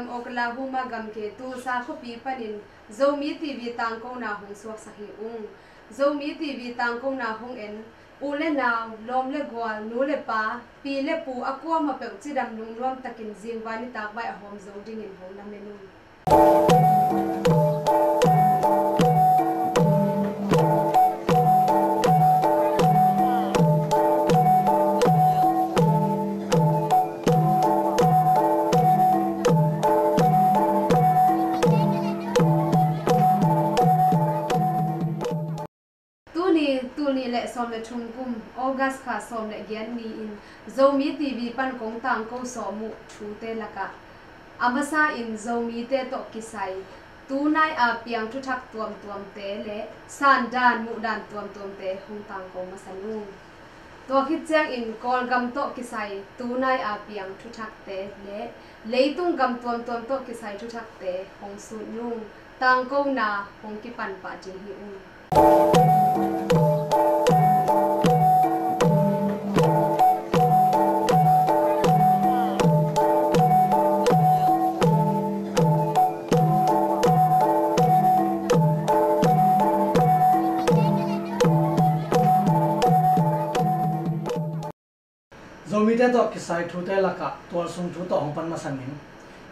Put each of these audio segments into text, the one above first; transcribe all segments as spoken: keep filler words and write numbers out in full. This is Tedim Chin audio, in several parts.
Oklahoma gamke Tulsa khuapi panin Zomi TV tangkona hong suaksak hi ung. Zomi TV tangkona hong en u le nau, lawm le gual, nu le pa, pi le pu a kuamah peuh cidam lungnuam takin zingvai nitak vai a hawm zo dingin hong lamen ung. Tuni, tul nih le sawm le thum kum, August kha sawm le giat ni-in Zomi TV pan kong tangko sawm uh thute lakah a masa in Zomite tawh kisai tunai a piang thuthak tuamtuamte le sandan muhdan tuamtuamte hong tangko masa ung. Tua khit ciangin Kawlgam tawh kisai tunai a piang thuthakte le leitung gam tuamtuam tawh kisai thuthakte hong sut ung. Tangkona hong kipan pah ding hi ung. Zomite tawh kisai thute lakah tualsung thu tawh hong pan masa ning.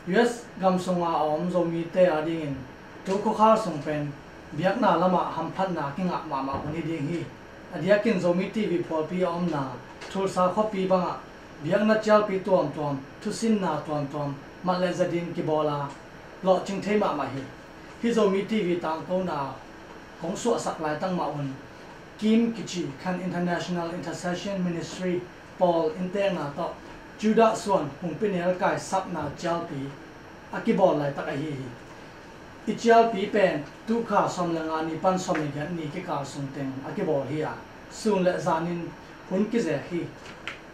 U S gam sunga a om Zomite adingin tu khuakhal sung pen biakna lamah hamphatna kingah mahmah hun hi ding hi. A diakin Zomi TV phualpi a omna Tulsa khuapi bangah biakna cialpi tuamtuam, thusinna tuamtuam, mat le zanin kibawl a lawhcing thei mahmah hi. Hih Zomi TV tangkona kong suahsak laitak mah un Kim kici Khan International Intercession Ministry pawl inntekna tawh Judah suan hungpi nelkai sapna cialpi a kibawl laitak ahi hi. I cialpi pen tukha sawm le nga ni pan sawm le giat ni kikal sung teng a kibawl hi a, sun le zanin hun kizek hi.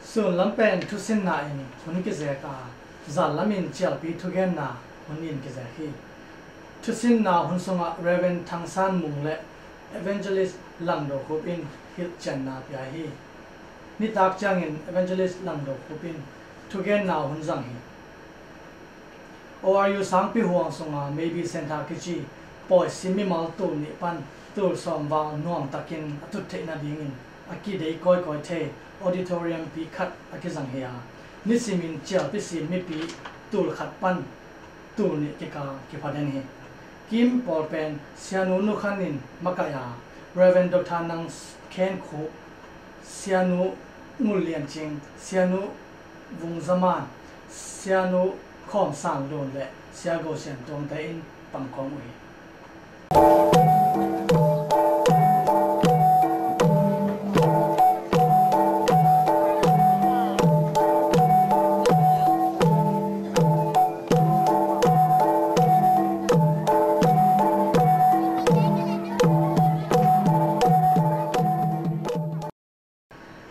Sun lam pen thusinna in hun kizek a, zan lamin cialpi thugenna hun in kizek hi. Thusinna hun sungah Reverend Thang San Mung le Evangelist Lang Do Khup in hilhcianna pia hi. Nitak ciangin Evangelist Lang Do Khup in thugenna hun zang hi. O R U sangpi huang sunga Maybe Center kici pawisi mimal tul nih pan tul sawm val nuamtakin a tut theih nadingin a kidei kawikawi thei auditorium pi khat a kizang hi a, nisimin cialpi sim mipi tul khat pan tul nih kikal kipha den hi. Kim pawl pen Sianu Nu Khan in makaih a, Reverend Doctor Nang Khen Khup, Sianu Ngul Lian Cing, Sianu Vung Za Man, Sianu Khawm San Lun le Sia Go Sian Tuangte in pangkhawm uh hi.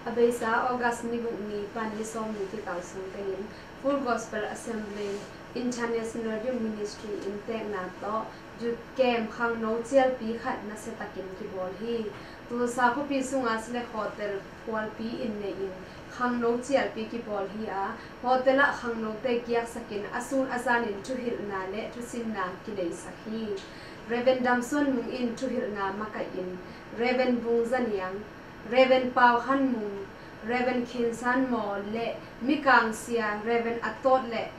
A beisa August ni guk ni pan ni sawm ni kikal sung tengin Full Gospel Assembly International Youth Ministry inntekna tawh youth camp khangno cialpi khat nasiatakin kibawl hi. Tulsa khuapi sunga Select Hotel phualpi inn nei-in khangno cialpi kibawl hi a, hotel ah khangnote giaksakin a sun a zanin thuhilhna le thusinna kineisak hi. Reverend Dam Suan Mung in thuhilhna makaihin Reverend Vung Za Niang, Reverend Pau Khan Mung, Reverend Khin San Maw le Mikang Sia, Reverend Atawt le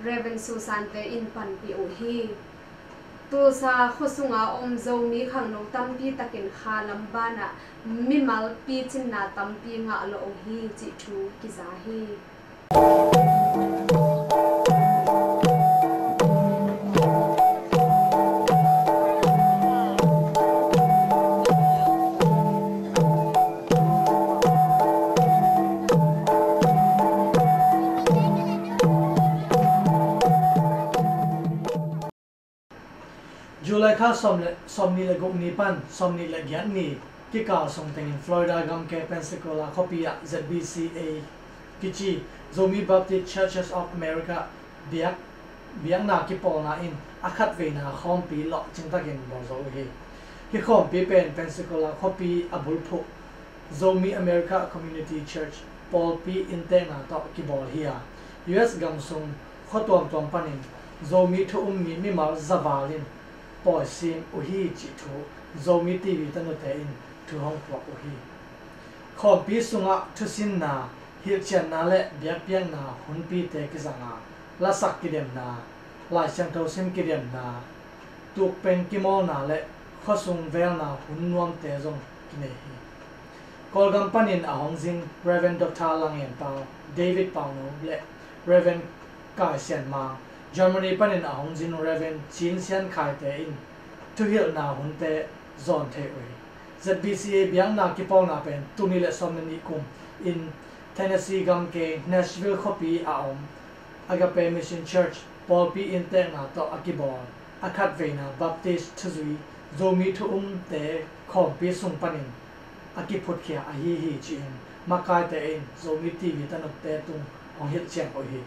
Reverend Susan te in panpih uh hi. Tulsa khua sunga om Zomi khangno tampi takin kha lam banah mimal picinna tampi ngah lawh uh hi cih thu kiza hi. July kha sawm le, sawmnih le guk ni pan sawmnih le giat ni kikal sung tengin Florida gamke Pensacola khuapi ah Z B C A kici Zomi Baptist Churches of America biak, biakna kipawlna in a khatveina khawmpi lawhcing takin bawl zo uh hi. Hih khawmpi pen Pensacola khuapi a bulphuh Zomi America Community Church pawlpi inntekna tawh kibawl hi a, U S gam sung khua tuamtuam panin Zomi thu um mi mimal za val in pawisim uh hi cih thu Zomi T V tanute in thu hong puak uh hi. Khawmpi sungah thusinna, hilhcianna le biakpiakna hunpite kizanga, lasak kidemna, Lai Siangtho sim kidemna, tukpeng kimawlna le khuasung velna hun nuamte zong kinei hi. Kawlgam panin a hong zin Rev. Doctor Lang En Pau, David Pauno le Rev. Kai Sian Mang, Germany panin a hong zin Rev. Cin Sian Khaite in thuhilhna hunte zawn thei uh hi. Z B C A biakna kipawlna pen tul nih le sawm le nih kum in Tennessee gamkeng Nashville khuapi a om Agape Mission Church pawlpi inntekna tawh a kibawl a khatveina Baptist thuzui Zomi thu umte khawmpi sung panin a kiphutkhia ahi hi ci-in makaite in Zomi T V tanute tung hong hilhcian uh hi.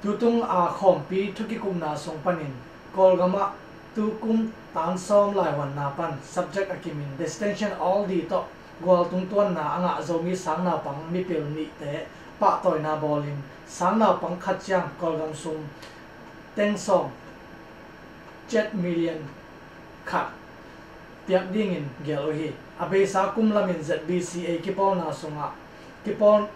Tutung a khawmpi thukikupna sung panin Kawlgamah tukum tan sawm laivuanna pan subject a kimin distinction all D tawh gualtung tuanna a ngah Zomi sangnaupang mipil nihte pahtawina bawlin sangnaupang khat ciang Kawlgam sum teng sawm, jet million khat piak dingin gel uh hi. A beisa kum lamin Z B C A kipawlna sungah kipawl,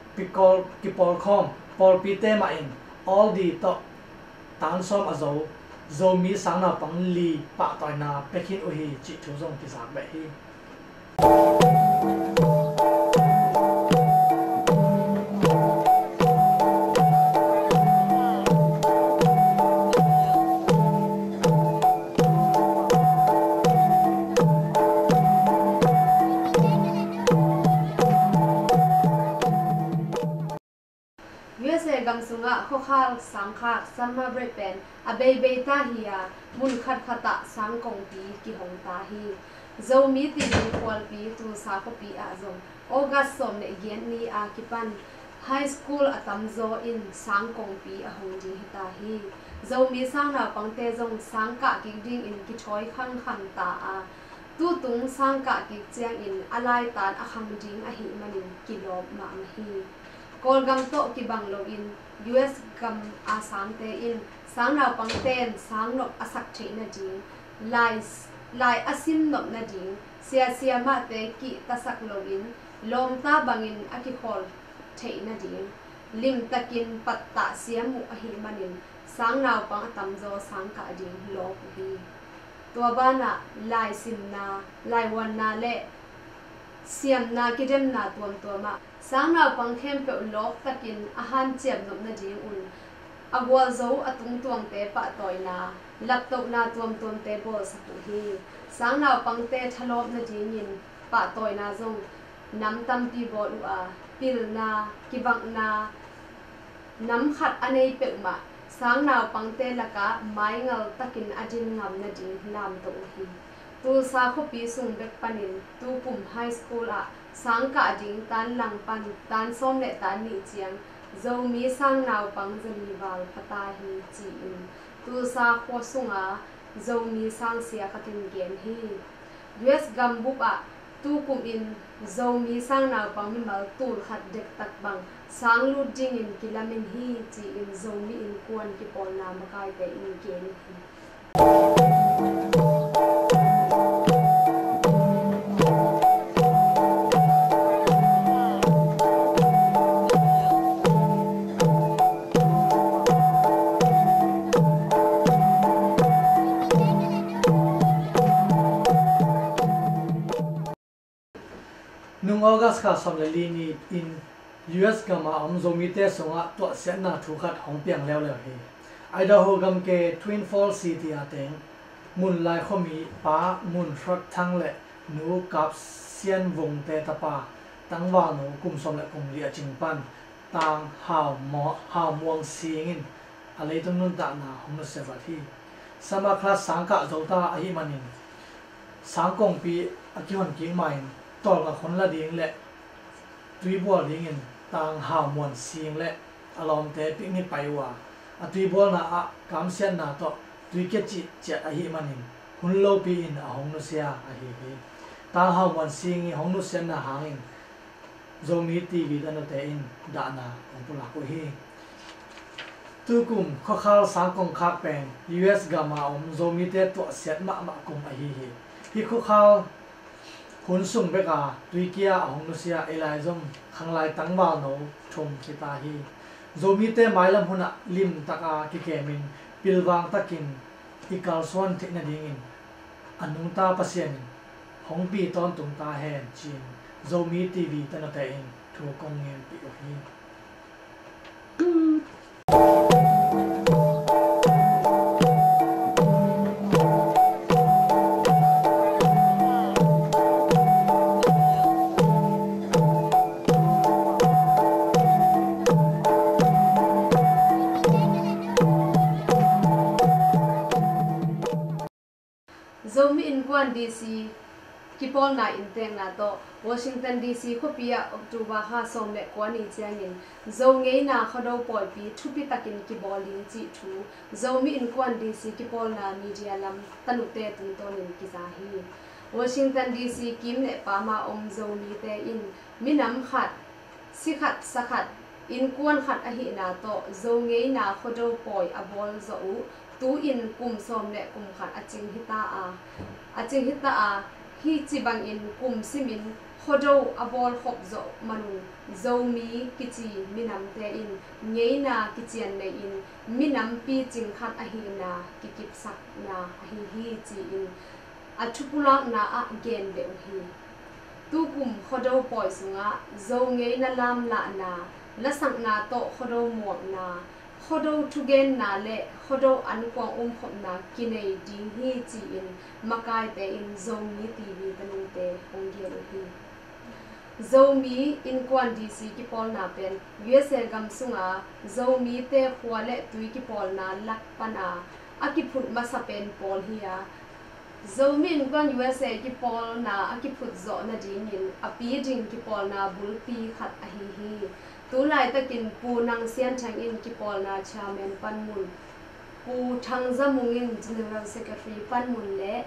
kipawlkhawm pawlpite mah in all D tawh tan sawm a zo Zomi sangnaupang li pahtawina pia khin uh hi cih thu zong kizak beh hi. U S A gam sungah khuakhal sangkhak summer break pen a beibei ta hi a, mun khatkhat ah sangkongpi kihong ta hi. Zomi T V khualpi Tulsa khuapi ah zong August sawm le giat ni a kipan high school a tamzaw in sangkongpi a hong ding hi ta hi. Zomi sangnaupangte zong sangkah kik dingin kithawi khangkhang ta a, tutung sangkah kik ciangin a laitan a khang ding ahih manin kilawp mahmah hi. Kawlgam tawh kibang loin U S gam a sangte in sangnaupangte in sangnop a sak theih nading, lai, lai a sim nop nading, siasia mahte kihtasak loin lawmta bangin a kikhawl theih nading limtakin pattah siam uh ahih manin sangnaupang a tamzaw sangkah ding lawp uh hi. Tua banah laisimna, laivuanna le siamna kidemna tuamtuamah sangnaupang khempeuh lawptakin a hanciam nop nadingun a gualzo a tungtuangte pahtawina, laptohna tuamtuamte bawlsak uh hi. Sangnaupangte thalawp nadingin pahtawina zong nam tampi bawl uh a, pilna, kivakna, nam khat a nei peuhmah sangnaupangte lakah maingal takin a din ngam nading lamtoh uh hi. Tulsa khuapi sung bek panin tukum high school ah sangkah ding tan lang pan tan sawm le tan nih ciang Zomi sangnaupang zali val pha ta hi ci-in Tulsa khua sunga Zomi sangsia khatin gen hi. U S gambup ah tukum in Zomi sangnaupang mimal tul khat dektak bang sang lut dingin kilamin hi ci-in Zomi Innkuan kipawlna makaite in gen hi. Nung August kha sawm le li ni in U S gam a om Zomite sungah tuahsiatna thu khat hong piang leuleu hi. Idaho gamke Twin Falls City a teng Mun Lai khuami Pa Mun Hruat Thang le Nu Kap Sian Vungte tapa tangvalnu kum sawm le kum li a cing pan Tang Hau Maw-, Hau Muang Sing in a leitung nuntakna hong nusia vat hi. Summer class sangkah zo ta ahih manin sangkongpi a kihon kik ma-in tawlngak hun la ding le tui bual dingin Tang Hau Muang Sing le a lawmte picnic pai uh a, a tui bualna ah kamsiatna tawh tui kia cihciat ahih manin hun lopi in a hong nusia ahi hi. Tang Hau Muang Sing i hong nusiatna hangin Zomi T V tanute in dahna hong pulak uh hi. Tukum khuakhal sangkongkhak pen U S gam a om Zomite tuahsiat mahmah kum ahi hi. Hih khuakhal hun sung bek a tuikia a hong nusia i laizom khanglai tangvalno thum hi ta hi. Zomite mailam hunah limtak a kikemin pilvang takin i kalsuan theih nadingin a nungta Pasian in hong pi tawntung ta hen ci-in Zomi T V tanute in thu kong ngenpih uh hi. Zomi Innkuan D C kipawlna inntekna tawh Washington D C khuapi ah October kha sawm le kua ni ciangin Zo ngeina Khuado pawipi thupi takin kibawl ding cih thu Zomi Innkuan D C kipawlna media lam tanute tungtawnin kiza hi. Washington D C kim le pam a om Zomite in minam khat, sikhat sakhat, innkuan khat ahihna tawh Zo ngeina Khuado pawi a bawl zawh uh tu-in kum sawm le kum khat a cing hita a, a cing hita a, hih ci bangin kum simin Khuado a bawlkhop zawh manun Zomi kici minamte in ngeina kician nei-in minam picing khat ahihna kikipsakna ahi hi ci-in a thupulakna ah gen beh uh hi. Tukum Khuado pawi sungah Zo ngeina lamlahna, lasakna tawh Khuado muakna, Khuado thugenna le Khuado ankuang umkhopna kinei ding hi ci-in makaite in Zomi T V tanute hong gen uh hi. Zomi Innkuan D C kipawlna pen U S A gam sunga Zomite khua le tui kipawlna lak pana a kiphut masa pen pawl hi a, Zomi Innkuan U S A kipawlna a kiphut zawh nadingin a pi ding kipawlna bulpi khat ahi hi. Tulaitakin Pu Nang Sian Thang in kipawlna chairman panmun, Pu Thang Za Mung in general secretary panmun le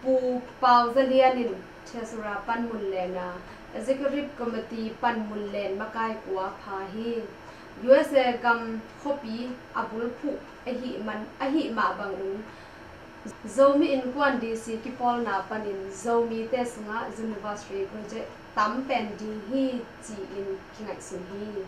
Pu Pau Za Lian in treasurer panmun lena executive committee panmun len makai kua pha hi. U S A gam khuapi a bulphuh ahih man, ahih mah bangun Zomi Innkuan D C kipawlna panin Zomite sungah university graduate tam pen ding hi ci-in kingaihsun hi.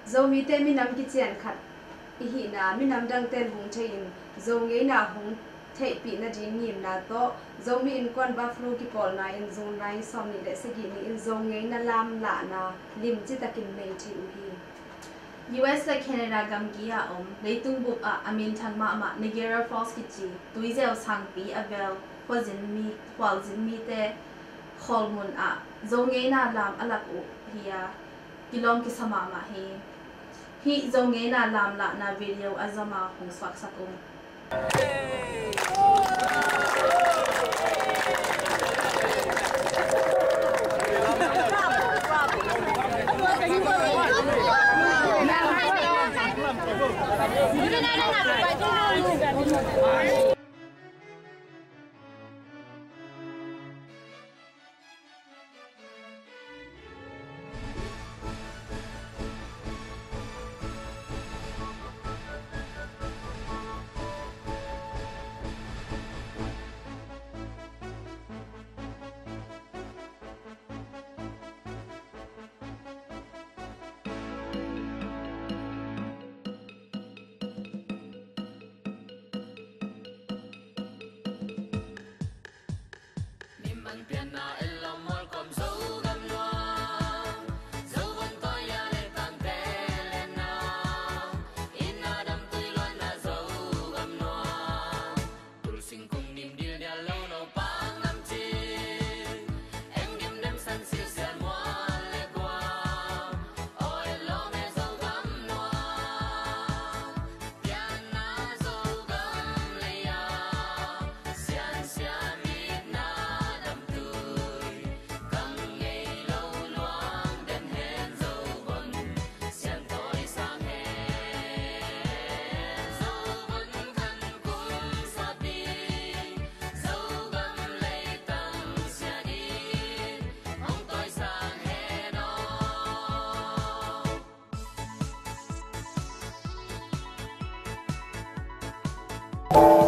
Zomite minam kician khat i hihna minam dangten hong thei-in Zo ngeina hong theihpih nading ngimna tawh Zomi Innkuan Buffalo kipawlna in June nine sawmnih le sagih ni-in Zo ngeina lamlahna limci takin nei thei uh hi. U S le Canada gamgi a om leitung bup ah a minthang mahmah Niagara Falls kici tuizeu sangpi a vel khuazin mi, khualzin mite khawlmun ah Zo ngeina lam a lak uh hi a, kilawm kisa mahmah hi. Hih Zo ngeina lamlahna video a zama hong suaksak ung. Zogam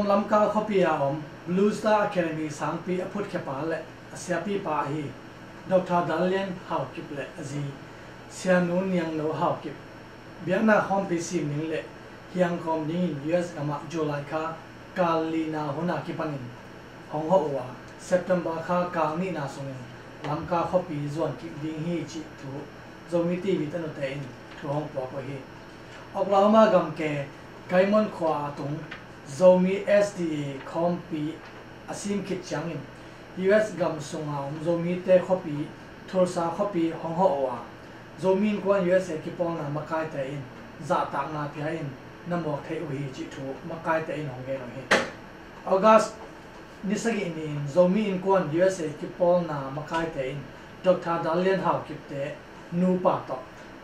Lamka khuapi a om Blue Star Academy sangpi a phutkhiapa le a siapipa ahi Doctor Dal Lian Hau Kip le a zi Sianu Niang No Hau Kip biakna khawmpi sim ning le hiang kawm dingin U S gamah July kha kal lina huna kipanin hong hawh uh a, September kha kal nihna sungin Lamka khuapi zuan kik ding hi cih thu Zomi T V tanute in thu hong puak uh hi. Oklahoma gamke Guymon khua a tung Zomi S D A khawmpi a sim khit ciangin U S gam sunga om Zomite khuapi Tulsa khuapi hong hawh uh a, Zomi Innkuan U S A kipawlna makaite in zahtakna pia in na muak theih uh hi cih thu makaite in hong gen uh hi. August ni sagih ni-in Zomi Innkuan U S A kipawlna makaite in Doctor Dal Lian Hau Kipte nupa tawh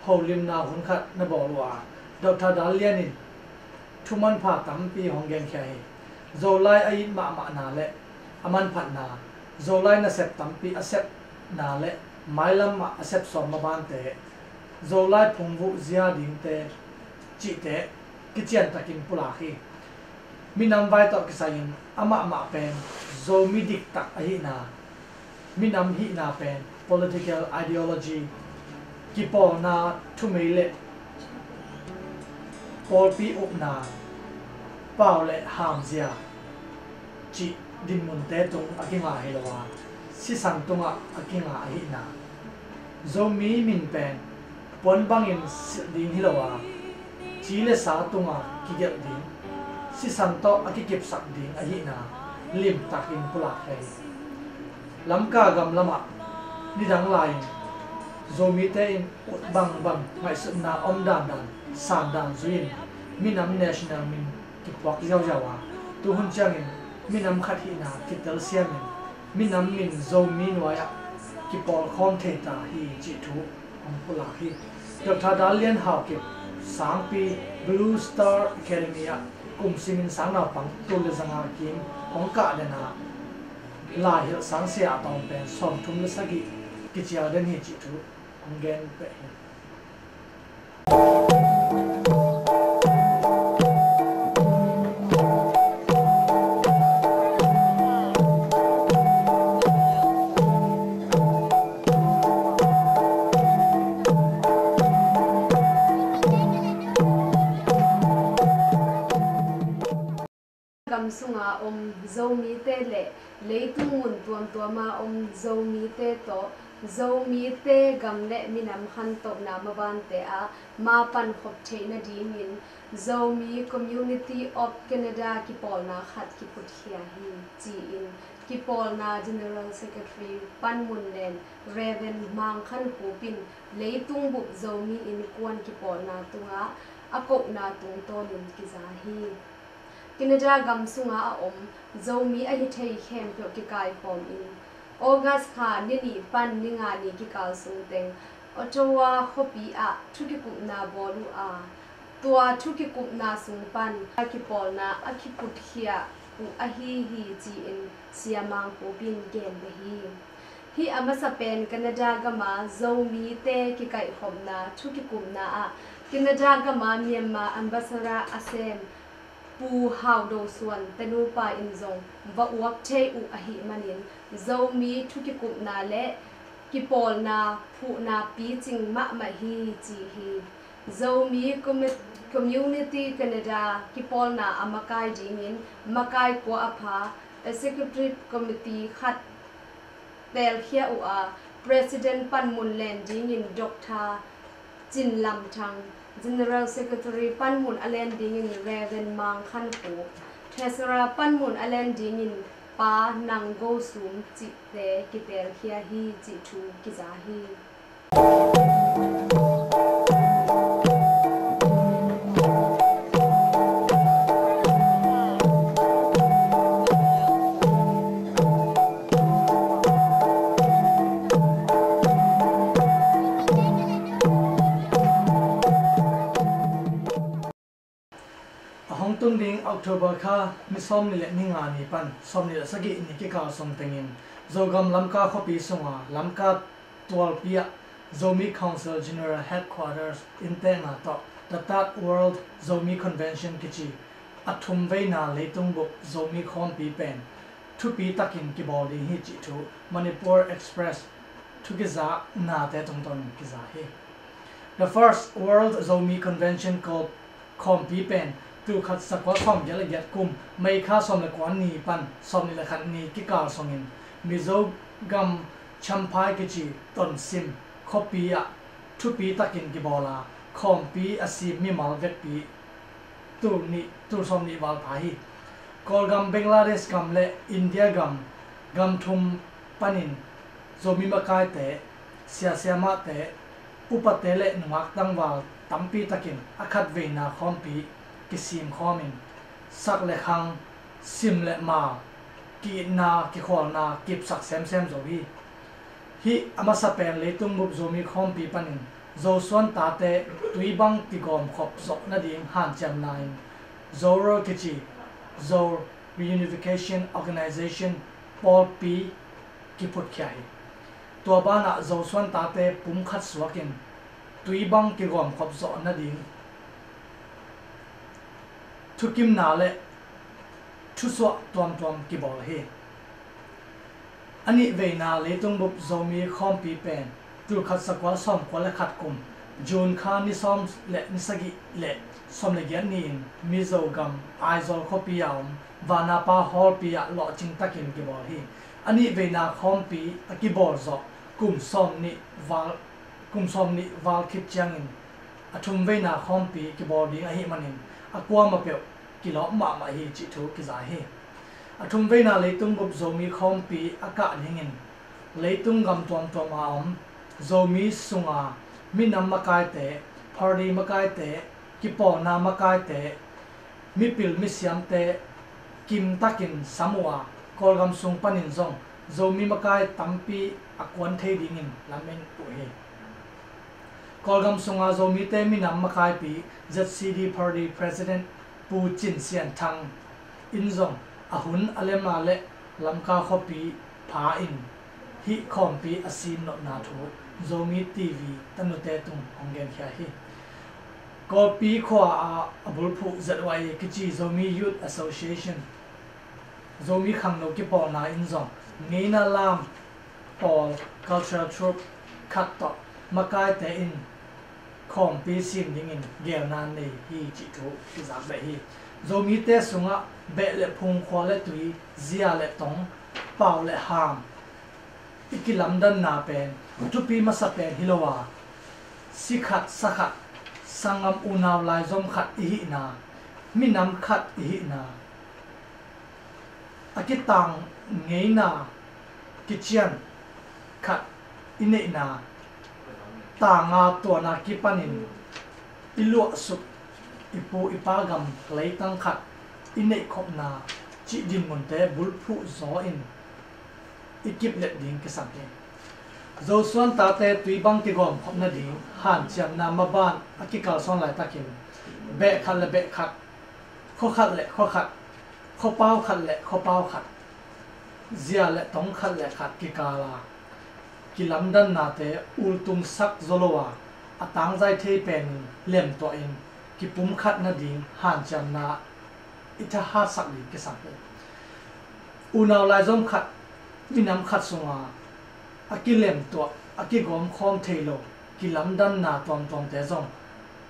holimna hun khat na bawl uh a, Doctor Dal Lian in thumanpha tampi hong genkhia hi. Zolai a it mahmahna le a manphatna, Zolai nasep tampi a sepna le mailam ah a sep sawm mabante, Zolai phungvuh zia dingte cihte kiciantakin pulak hi. Minam vai tawh kisai-in amahmah pen Zomi diktak ahihna, minam hihna pen political ideology, kipawlna thumei le pawlpi upna, pau le hamzia cih dinmunte tung a kinga hi lo a, sisan tungah a kinga ahihna, Zomi min pen puan bangin silh ding hi lo a, ci le sa tunga kigelh ding, sisan tawh a kikipsak ding ahihna limtakin pulak hi. Lamka gam lamah nidang lai-in Zomite in ut bangbang ngaihsutna om dandan sandan zui-in minam national min kipuak ziauziau a, tuhun ciangin minam khat hihna kitelsiamin minam min Zomi nuai-ah kipawlkhawm thei ta hi cih thu hong pulak hi. Doctor Dal Lian Hau Kip sangpi Blue Star Academy ah kum simin sang naupang tul le zanga kim hong kah den a, lai hilh sangsia a tawm pen sawmthum le sagih kicial den hi cih thu hong gen peh hi. Gam sunga om Zomite le leitung mun tuamtuama om Zomite tawh Zomite gam le minam khantohna mabante ah ma pankhop theih nadingin Zomi Community of Canada kipawlna khat kiputkhia hi, ci-in kipawlna General Secretary Panmunlen Reverend Mang Khan Khup in leitung bup Zomi Innkuan kipawlna tungah a kohna tungtawnin kiza hi. Canada gam sunga a om Zomi ahi thei khempeuh kikaikhawm in August kha ni nih pan ni nga ni kikal sungteng Ottawa khuapi ah thukikupna bawl uh a, tua thukikupna sung pan a kipawlna a kiputkhia uh ahi hi, ci-in Sia Mang Khup in gen beh hi. Hih a masa pen Canada gama Zomite kikaihkhopna thukikupna ah Canada gama Myanmar ambassador a sem Pu Hau Do Suan tenupa in zong va uap thei uh ahih manin Zomi thukikupna le kipawlna phuhna picing mahmah hi, ci hi. Zomi Commu-, Community Canada kipawlna a makai dingin makai kua a pha Executive Committee khat teelkhia uh a, President Panmunlen dingin Doctor Cin Lam Thang, General Secretary Panmun a len dingin Reverend Mang Khan Khup, Treasurer Panmun a len dingin Pa Nang Go Sum cihte kiteelkhia hi cih thu kiza hi. Tung ding October kha ni sawm nih le ni nga ni pan sawm nih le sagih ni kikal sung tengin Zogam Lamka khuapi sunga Lamka tualpi ah Zomi Council General Headquarters inntekna tawh The Third World Zomi Convention kici a thum veina leitung bup Zomi khawmpi pen thupi takin kibawl ding hi cih thu Manipur Express thukizaknate tungtawn kiza hi. The First World Zomi Convention Call khawmpi pen tulkhat zakua sawmgiat le giat kum May kha sawm le kua ni pan sawm nih le khat ni kikal sungin Mizo gam Champhai kici Tonsim khuapi ah thupi takin kibawl a, khawmpi a sim mimal vekpi tul nih, tul sawm nih val pha hi. Kawlgam, Bangladesh gam le India gam, gam thum panin Zomi makaite, sia siamahte, upate le nungak tangval tampi takin a khat veina khawmpi kisim khawmin sak le khang, sim le mal, ki-itna, kikhualna kipsak semsem zo hi. Hih a masa pen leitung bup Zomi khawmpi panin Zosuan tate tui bang kigawmkhop zawh nading hanciamna in Zoro kici Zo Reunification Organization pawlpi kiphutkhia hi. Tua banah Zosuan tate pumkhat suakin tui bang kigawmkhop zawh nading thukimna le thusuah tuamtuam kibawl hi. A nih veina leitung bup Zomi khawmpi pen tulkhat zakua sawmkua le khat kum June kha ni sawm le ni sagih le sawm le giat ni-in Mizo gam Aizawl khuapi a om Vanapa Hallpi ah lawhcing takin kibawl hi. A nih veina khawmpi a kibawl zawh kum sawm nih val, kum sawm nih val khit ciangin a thum veina khawmpi kibawl ding ahih manin a kuamah peuh kilawp mahmah hi cih thu kiza hi. A thum veina leitung bup Zomi khawmpi a kah dingin leitung gam tuamtuam a om Zomi sunga minam makaite, party makaite, kipawlna makaite, mipil misiamte kimtakin sam uh a, Kawlgam sung panin zong Zomi makai tampi a kuan thei dingin lamen uh hi. Kawlgam sunga Zomite minam makaipi Z C D Party President Pu Cin Sian Thang in zong a hun a lemna le Lamka khuapi pha in hih khawmpi a sim nopna thu Zomi T V tanute tung hong genkhia hi. Kawlpi khua a, a bulphuh Z Y A kici Zomi Youth Association Zomi khangno kipawlna in zong ngeina lam pawl cultural troupe khat tawh makaite in khawmpi sim dingin gelna nei hi cih thu kizak beh hi. Zomite sungah beh le phung, khua le tui, zia le tong, pau le ham i kilamdanna pen thupi masa pen hi lo a, si khat sa khat, sanggam unau laizom khat i hihna, minam khat i hihna, a kitang ngeina kician khat i neihna, tanga tuana kipanin i luahsuk i pu i pa gam leitang khat i neihkhopna cih dinmunte bulphuh zaw in i kiplet ding kisam hi. Zosuan tate tui bang kigawmkhop nading hanciamna maban a kikalsuan laitakin beh khat le beh khat, khua khat le khua khat, khuapau khat le khuapau khat, zia le tong khat le khat kikal a kilamdannate ultungsak zaw lo a, a tangzai thei penin lemtuahin kipumkhat nading hanciamna i thahatsak ding kisam hi. Unau laizom khat, minam khat sunga a kilemtuah, a kigawmkhawm thei lo kilamdanna tuamtuamte zong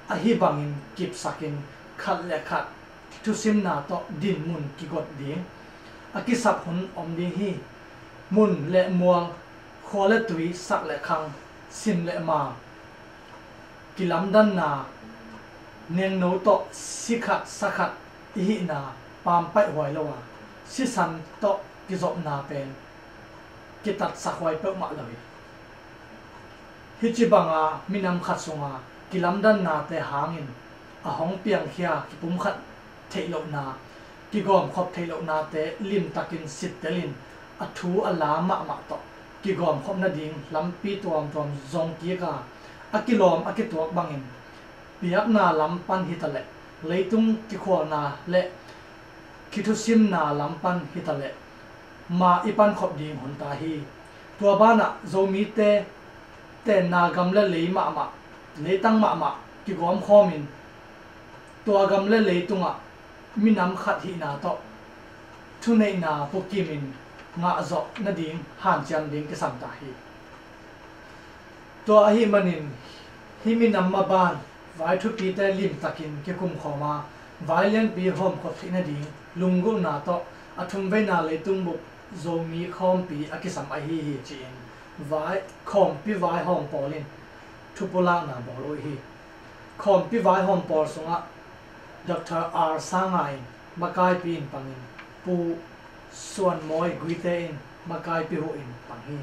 ahi bangin kipsakin khat le khat thusimna tawh dinmun kigot ding a kisap hun om ding hi. Mun le mual, khua le tui, sak le khang, sim le mal, kilamdanna nengno tawh si khat sa khat i hihna pampaih huai lo a, sisan tawh kizopna pen kitatsak huai peuhmah lo hi. Hih ci banga minam khat sunga kilamdannate hangin a hong piangkhia kipumkhat theih lohna, kigawmkhop theih lohnate limtakin sittelin a thu a la mahmah tawh kigawmkhop nading lampi tuamtuam zong kik a, a kilawm a kituak bangin biakna lam pan hitaleh leitung kikhualna le kithusimna lam pan hitaleh ma i pankhop ding hun ta hi. Tua banah Zomite tenna gam le lei mahmah, leitang mahmah kigawmkhawmin tua gam le leitungah minam khat hihna tawh thuneihna pukimin ngahzawh nading hanciam ding kisam ta hi. Tua ahih manin hih minam maban vai thupite limtakin kikumkhawm a, vai lianpi hawmkhuat theih nading lunggulhna tawh a thumveina leitung bup Zomi khawmpi a kisam ahi hi ci-in vai khawmpi vaihawm pawl in thupulakna bawl uh hi. Khawmpi vaihawm pawl sungah Doctor R Sanga in makaipi in pangin, Pu Suan Mawi Guite in makaipi huh in pang hi.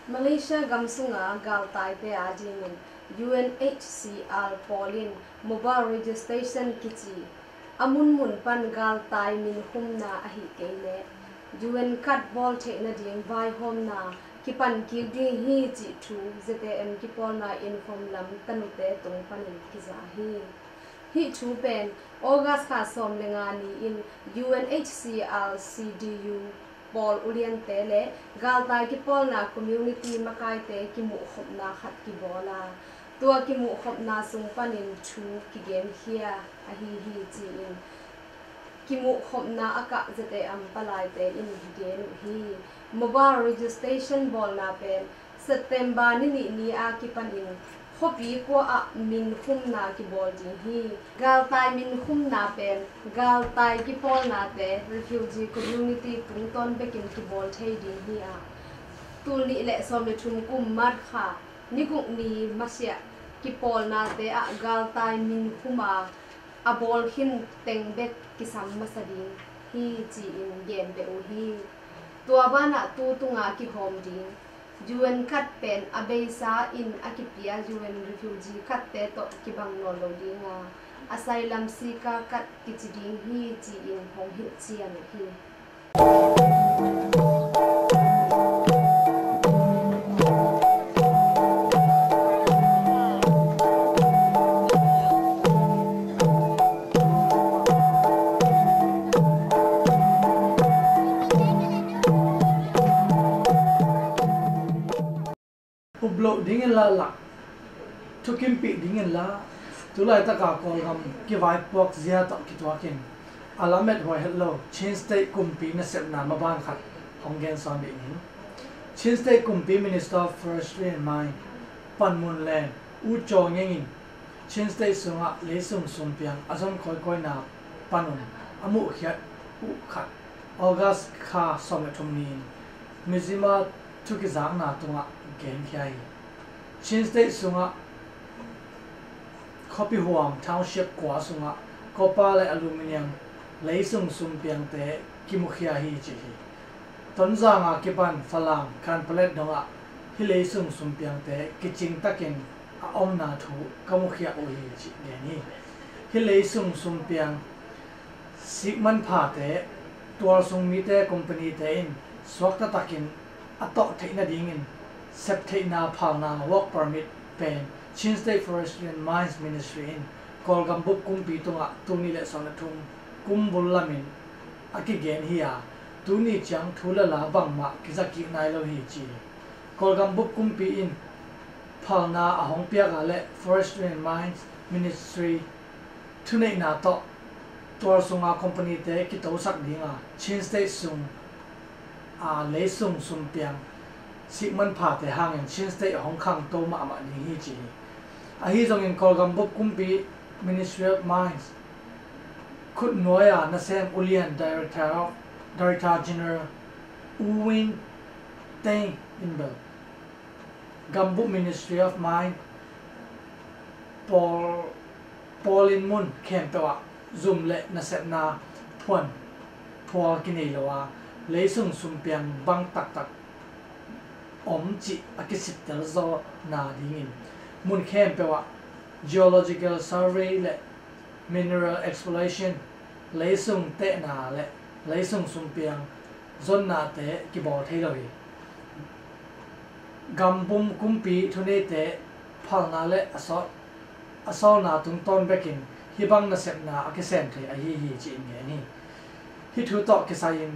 Malaysia gam sunga galtaite adingin U N H C R pawl in mobile registration kici a munmun pan galtai minhumna ahih kei leh U N card bawl theih nading vaihawmna kipan kik ding hi cih thu Z A M kipawlna inform lam tanute tung panin kiza hi. Hih thu pen August kha sawm le nga ni-in U N H C R C D U pawl uliante le galtai kipawlna community makaite kimuhkhopna khat kibawl a, tua kimuhkhopna sung panin thu kigenkhia ahi hi ci-in kimuhkhopna a kah Z A M palaite in gen uh hi. Mobile registration bawlna pen September ni nih ni a kipanin khuapi kua ah minhumna kibawl ding hi. Galtai minhumna pen galtai kipawlnate, refugee community tungtawn bekin kibawl thei ding hi a, tul nih le sawm le thum kum March kha ni guk ni masiah kipawlnate ah galtai minhum a a bawl khin teng bek kisam masa ding hi ci-in gen beh uh hi. Tua banah tu tunga kihawm ding U N card pen a beisa in a kipia U N refugee cardte tawh kibang nawn lo ding a, asylum seeker card kici ding hi ci-in hong hilh cian uh hi. Up loh dingin la lak, thukimpih dingin la, tulaitaka Kawlgam kivaipuak zia tawh kituakin a lamet huai het lo Chin State kumpi nasepna maban khat hong gensawn dih ni. Chin State kumpi Minister of Forestry and Mine, Panmunlen U Caw Ngeng in Chin State sungah leisung sumpiang a zon kawikawina panun a muhkhiat uh khat August kha sawm le thum ni-in Mizzima thukizakna tungah genkhia hi. Chin State sungah khuapi huam township kua sungah copper le aluminium leisung sumpiangte kimukhia hi ci hi. Tonzang a kipan Falam Kanpalet dongah hih leisung sumpiangte kicingtakin a omna thu ka mukhia uh hi cih gen hi. Hih leisung sumpiang sikmanphate tualsung mite companyte in suakta takin a tawh theih nadingin septheihna phalna work permit pen Chin State Forestry and Mines Ministry in Kawlgam bup kumpi tungah tul nih le sawm le thum kum bul lamin a kigen hi a, tuni ciang thu le la bangmah kiza kik nai lo hi ci hi. Kawlgam bup kumpi in phalna a hong piak a le Forestry and Mines Ministry thuneihna tawh tualsunga companyte kitosak dinga Chin State sung a leisung sumpiang sikmanphate hangin Chin State a hong khangto mahmah ding hi ci hi. Ahi zongin Kawlgam bup kumpi Ministry of Mines khutnuai a nasem ulian Director of, Director General U Win Teng in bel gambup Ministry of Mine pawl, pawl in mun khempeuh ah zum le nasepna phuan phual kinei lo a, leisung sumpiang bang taktak om cih a kisittel zawhna dingin mun khempeuh ah geological survey le mineral exploration, leisung tehna le leisung sumpiang zonnate kibawl thei lo hi. Gambum kumpi thuneite phalna le a sawt a sawlna tungtawn bekin hih bang nasepna a kisem thei ahi hi ci-in ngen hi. Hih thu tawh kisai-in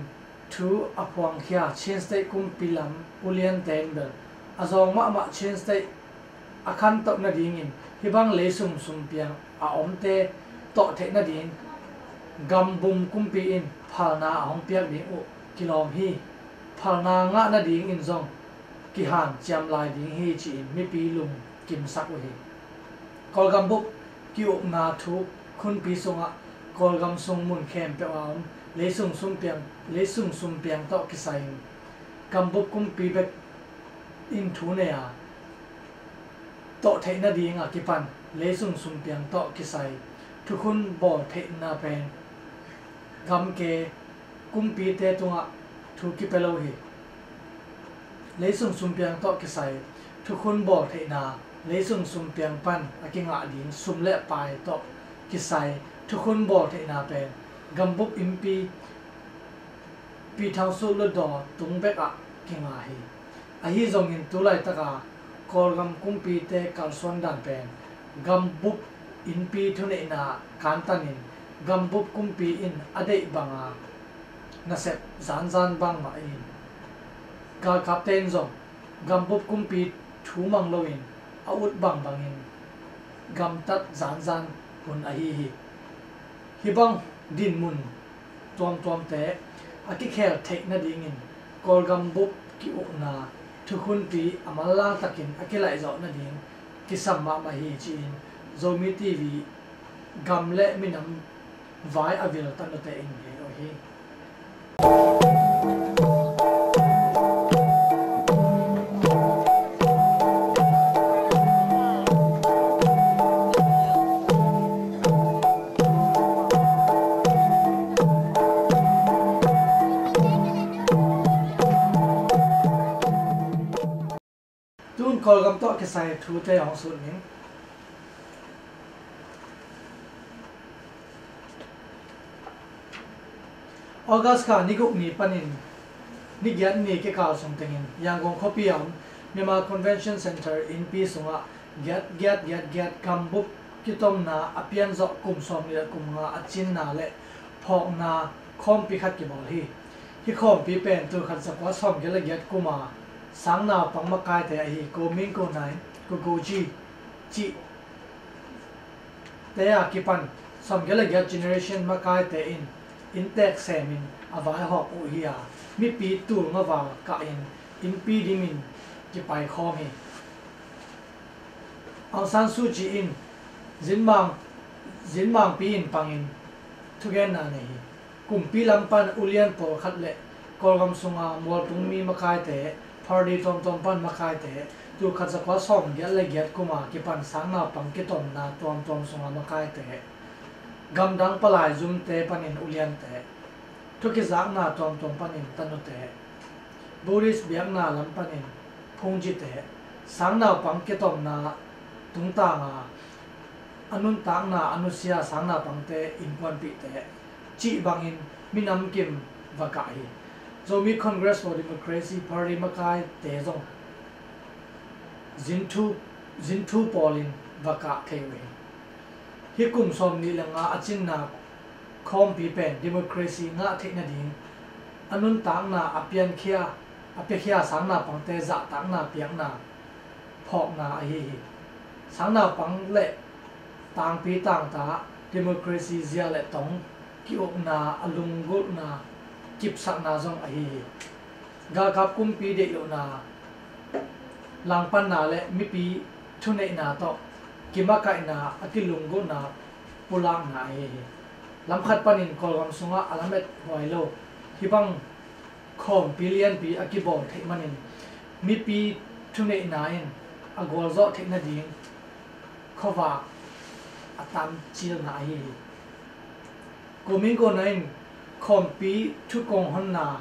thu a phuangkhia Chin State kumpi lam uliante in bel a zawng mahmah Chin State a khantoh nadingin hih bang leisung sumpiang a omte tawh theih nading Gambum kumpi in phalna a hong piak ding uh kilawm hi. Phalna ngah nadingin zong kihanciam lai ding hi ci-in mipi lungkimsak uh hi. Kawlgam bup ki-ukna thuk hunpi sungah Kawlgam sung mun khempeuh a om leisung sumpiang, leisung sumpiang tawh kisai-in gambup kumpi bek in thu nei a, tawh theih nading a kipan leisung sumpiang tawh kisai thukhun bawl theihna pen gamke kumpite tungah thu kipia lo hi. Leisung sumpiang tawh kisai thukhun bawl theihna, leisung sumpiang pan a kingah ding sum le pai tawh kisai thukhun bawl theihna pen gambup innpi Pyithangsuk Hluttaw tung bekah kinga hi. Ahi zongin tu laitaka Kawlgam kumpite kalsuan dan pen gambup innpi thuneihna kantanin gambup kumpi in a deih banga nasep zanzan bangmah in galkapte in zong gambup kumpi thu mang loin a ut bangbangin gamtat zanzan hun ahi hi. Hih bang dinmun tuamtuamte a kikhel theih nadingin Kawlgam bup ki-ukna thukhunpi a manlang takin a kilaihzawh nading kisam mahmah hi ci-in Zomi T V gam le minam vai a vil tanute in gen uh hi. Tun Kawlgam tawh kisai thute hong sut ning. August kha ni guk ni panin ni giat ni kikal sung tengin Yangon khuapi a om Myanmar Convention Center innpi sungah giat giat giat giat gambup kitomna a pianzawh kum sawmnih le kum nga a cinna le phawkna khawmpi khat kibawl hi. Hih khawmpi pen tulkhat zakua sawmgiat le giat kuma sang naupang makaite ahi Ko Min Ko Naing, Ko Go Ji cih te a kipan sawmgiat le giat generation makaite in inntek semin a vaihawk uh hi a, mipi tul nga val kahin innpi dimin kipaikhawm hi. Aung San Suu Kyi in zinmang zinmangpi in pangin thugenna nei hi. Kumpi lam pan ulian pawlkhat le Kawlgam sunga mualtungmi makaite, party tuamtuam pan makaite, tulkhat zakua sawmgiat le giat kuma kipan sang naupang kitomna tuamtuam sunga makaite, gamdang palai zumte panin uliante, thukizakna tuamtuam panin tanute, Buddhist biakna lam panin phungzite, sang naupang kitomna tungtanga a nuntakna a nusia sang naupangte innkuanpihte cih bangin minam kim va kah hi. Zomi Congress for Democracy Party makaite zong zinthu, zinthu pawlin va kah thei uh hi. Hih kum sawmnih le nga a cinna khawmpi pen democracy ngah theih nading a nuntakna a piankhia a piakhia sang naupangte zahtakna piakna phawkna ahi hi. Sang naupang le tangpi tangta democracy zia le tong ki-ukna a lunggulhna kipsakna zong ahi hi. Galkap kumpi deih lohna langpanna le mipi thuneihna tawh kimakaihna a kilunggulhna pulakna ahi hi. Lamkhat panin Kawlgam sungah a lamet huai lo hih bang khawmpi lianpi a kibawl theih manin mipi thuneihna in a gualzawh theih nading khuavak a tamcilna ahi hi. Ko Min Ko Naing in khawmpi thukong honna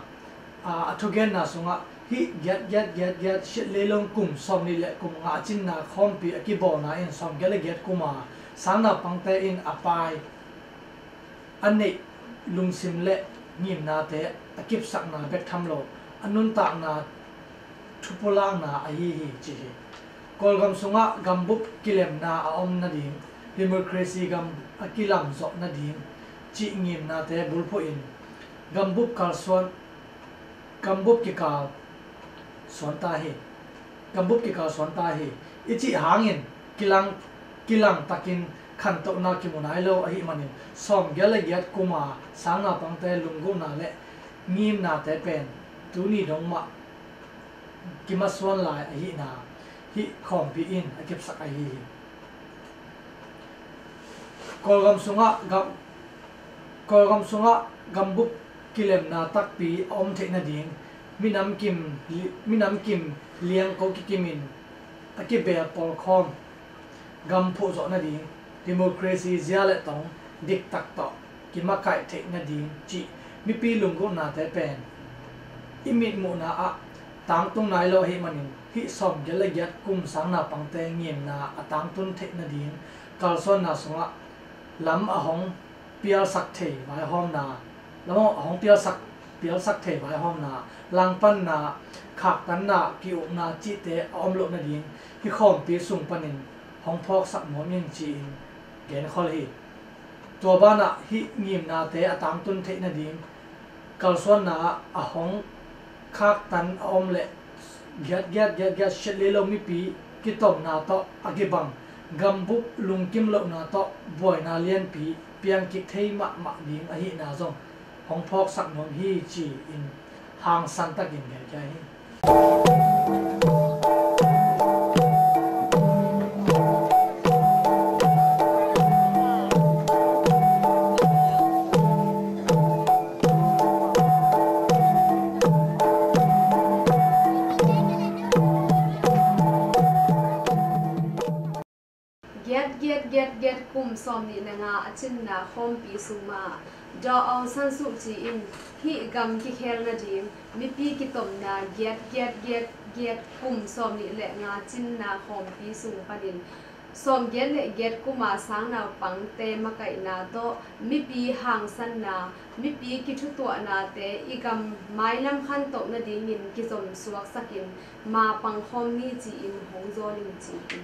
a, a thugenna sungah Hih giat giat giat giat siat leilung kum sawmnih le kum nga cinna khawmpi a kibawlna in sawmgiat le giat kum a sang naupangte in a pai a neih lungsim le ngimnate a kipsakna bek tham lo, a nuntakna thupulakna ahi hi ci hi. Kawlgam sungah gambup kilemna a om nading, democracy gam a kilamzawh nading cih ngimnate bulphuh in gambup kalsuan, gambup kikal suan ta hi. Gambup kikal suan ta hi i cih hangin kilang, kilang takin khantohna kimu nai lo ahih manin sawmgiat le giat kum a sang naupangte lunggulhna le ngimnate pen tuni dong mah kimasuan lai ahihna hih khawmpi in a kipsak ahi hi. Kawlgam sungah gam, Kawlgam sungah gambup kilemna takpi a om theih nading, minam kim, minam kim liangko kikimin a kibel pawlkhawm gam phuhzawh nading, democracy zia le tong diktak tawh kimakaih theih nading cih mipi lunggulhnate pen i mitmuhna ah tangtung nai lo ahih manin hih sawmgiat le giat kum sang naupangte ngimna a tangtun theih nading kalsuanna sungah lam a hong pialsak thei vaihawmna, lam a hong pialsak, pialsak thei vaihawmna, langpanna, khaktanna, ki-ukna cihte a om loh nading hih khawmpi sung panin hong phawksak nuam ing ci-in genkhol hi. Tua banah hih ngimnate a tangtun theih nading kalsuanna ah a hong khaktan a om le giat giat giat giat siat leilung mipi kitomna tawh a kibang gambup lungkim lohna tawh buaina lianpi piangkik thei mahmah ding ahihna zong hong phawksak nuam hi ci-in hangsan takin genkhia hi. Giat giat giat giat kum sawmnih le nga a cinna khawmpi sung mah Daw Aung San Suu Kyi in hih gam kikhel nading mipi kitomna giat giat giat giat kum sawmnih le nga cinna khawmpi sung panin sawmgiat le giat kum a sang naupangte makaihna tawh mipi hangsanna, mipi kithutuahnate i gam mailam khantoh nadingin kizom suaksakin ma pangkhawm ni ci-in hong zawl ing ci hi.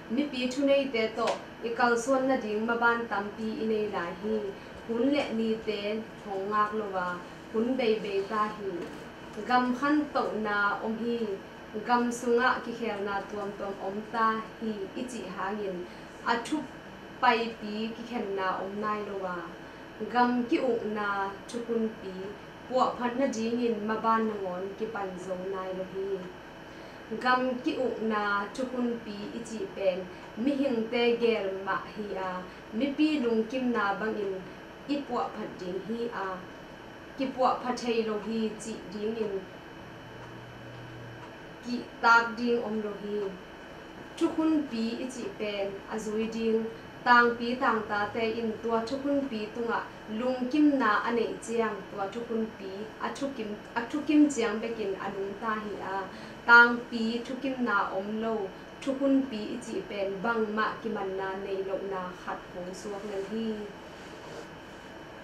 Mipi thuneite tawh i kalsuan nading maban tampi i nei lai hi. Hun le nite hong ngak lo a, hun beibei ta hi. Gam khantohna om hi. Gam sungah kikhelna tuamtuam om ta hi i cih hangin a thupaipi kikhenna om nai lo a, gam ki-ukna thukhunpi puahphat nadingin maban nangawn kipan zo nai lo hi. Gam ki-ukna thukhunpi i cih pen mihingte gel mah hi a, mipi lungkimna bangin i puahphat ding hi a, kipuahpha thei lo hi cih dingin kihtak ding om lo hi. Thukhunpi i cih pen a zui ding tangpi tangtate in tua thukhunpi tungah lungkimna a neih ciang tua thukhunpi a thukim, a thukim ciang bekin a nungta hi a, tangpi thukimna om lo thukhunpi i cih pen bangmah kimanna nei lohna khat hong suak lel hi.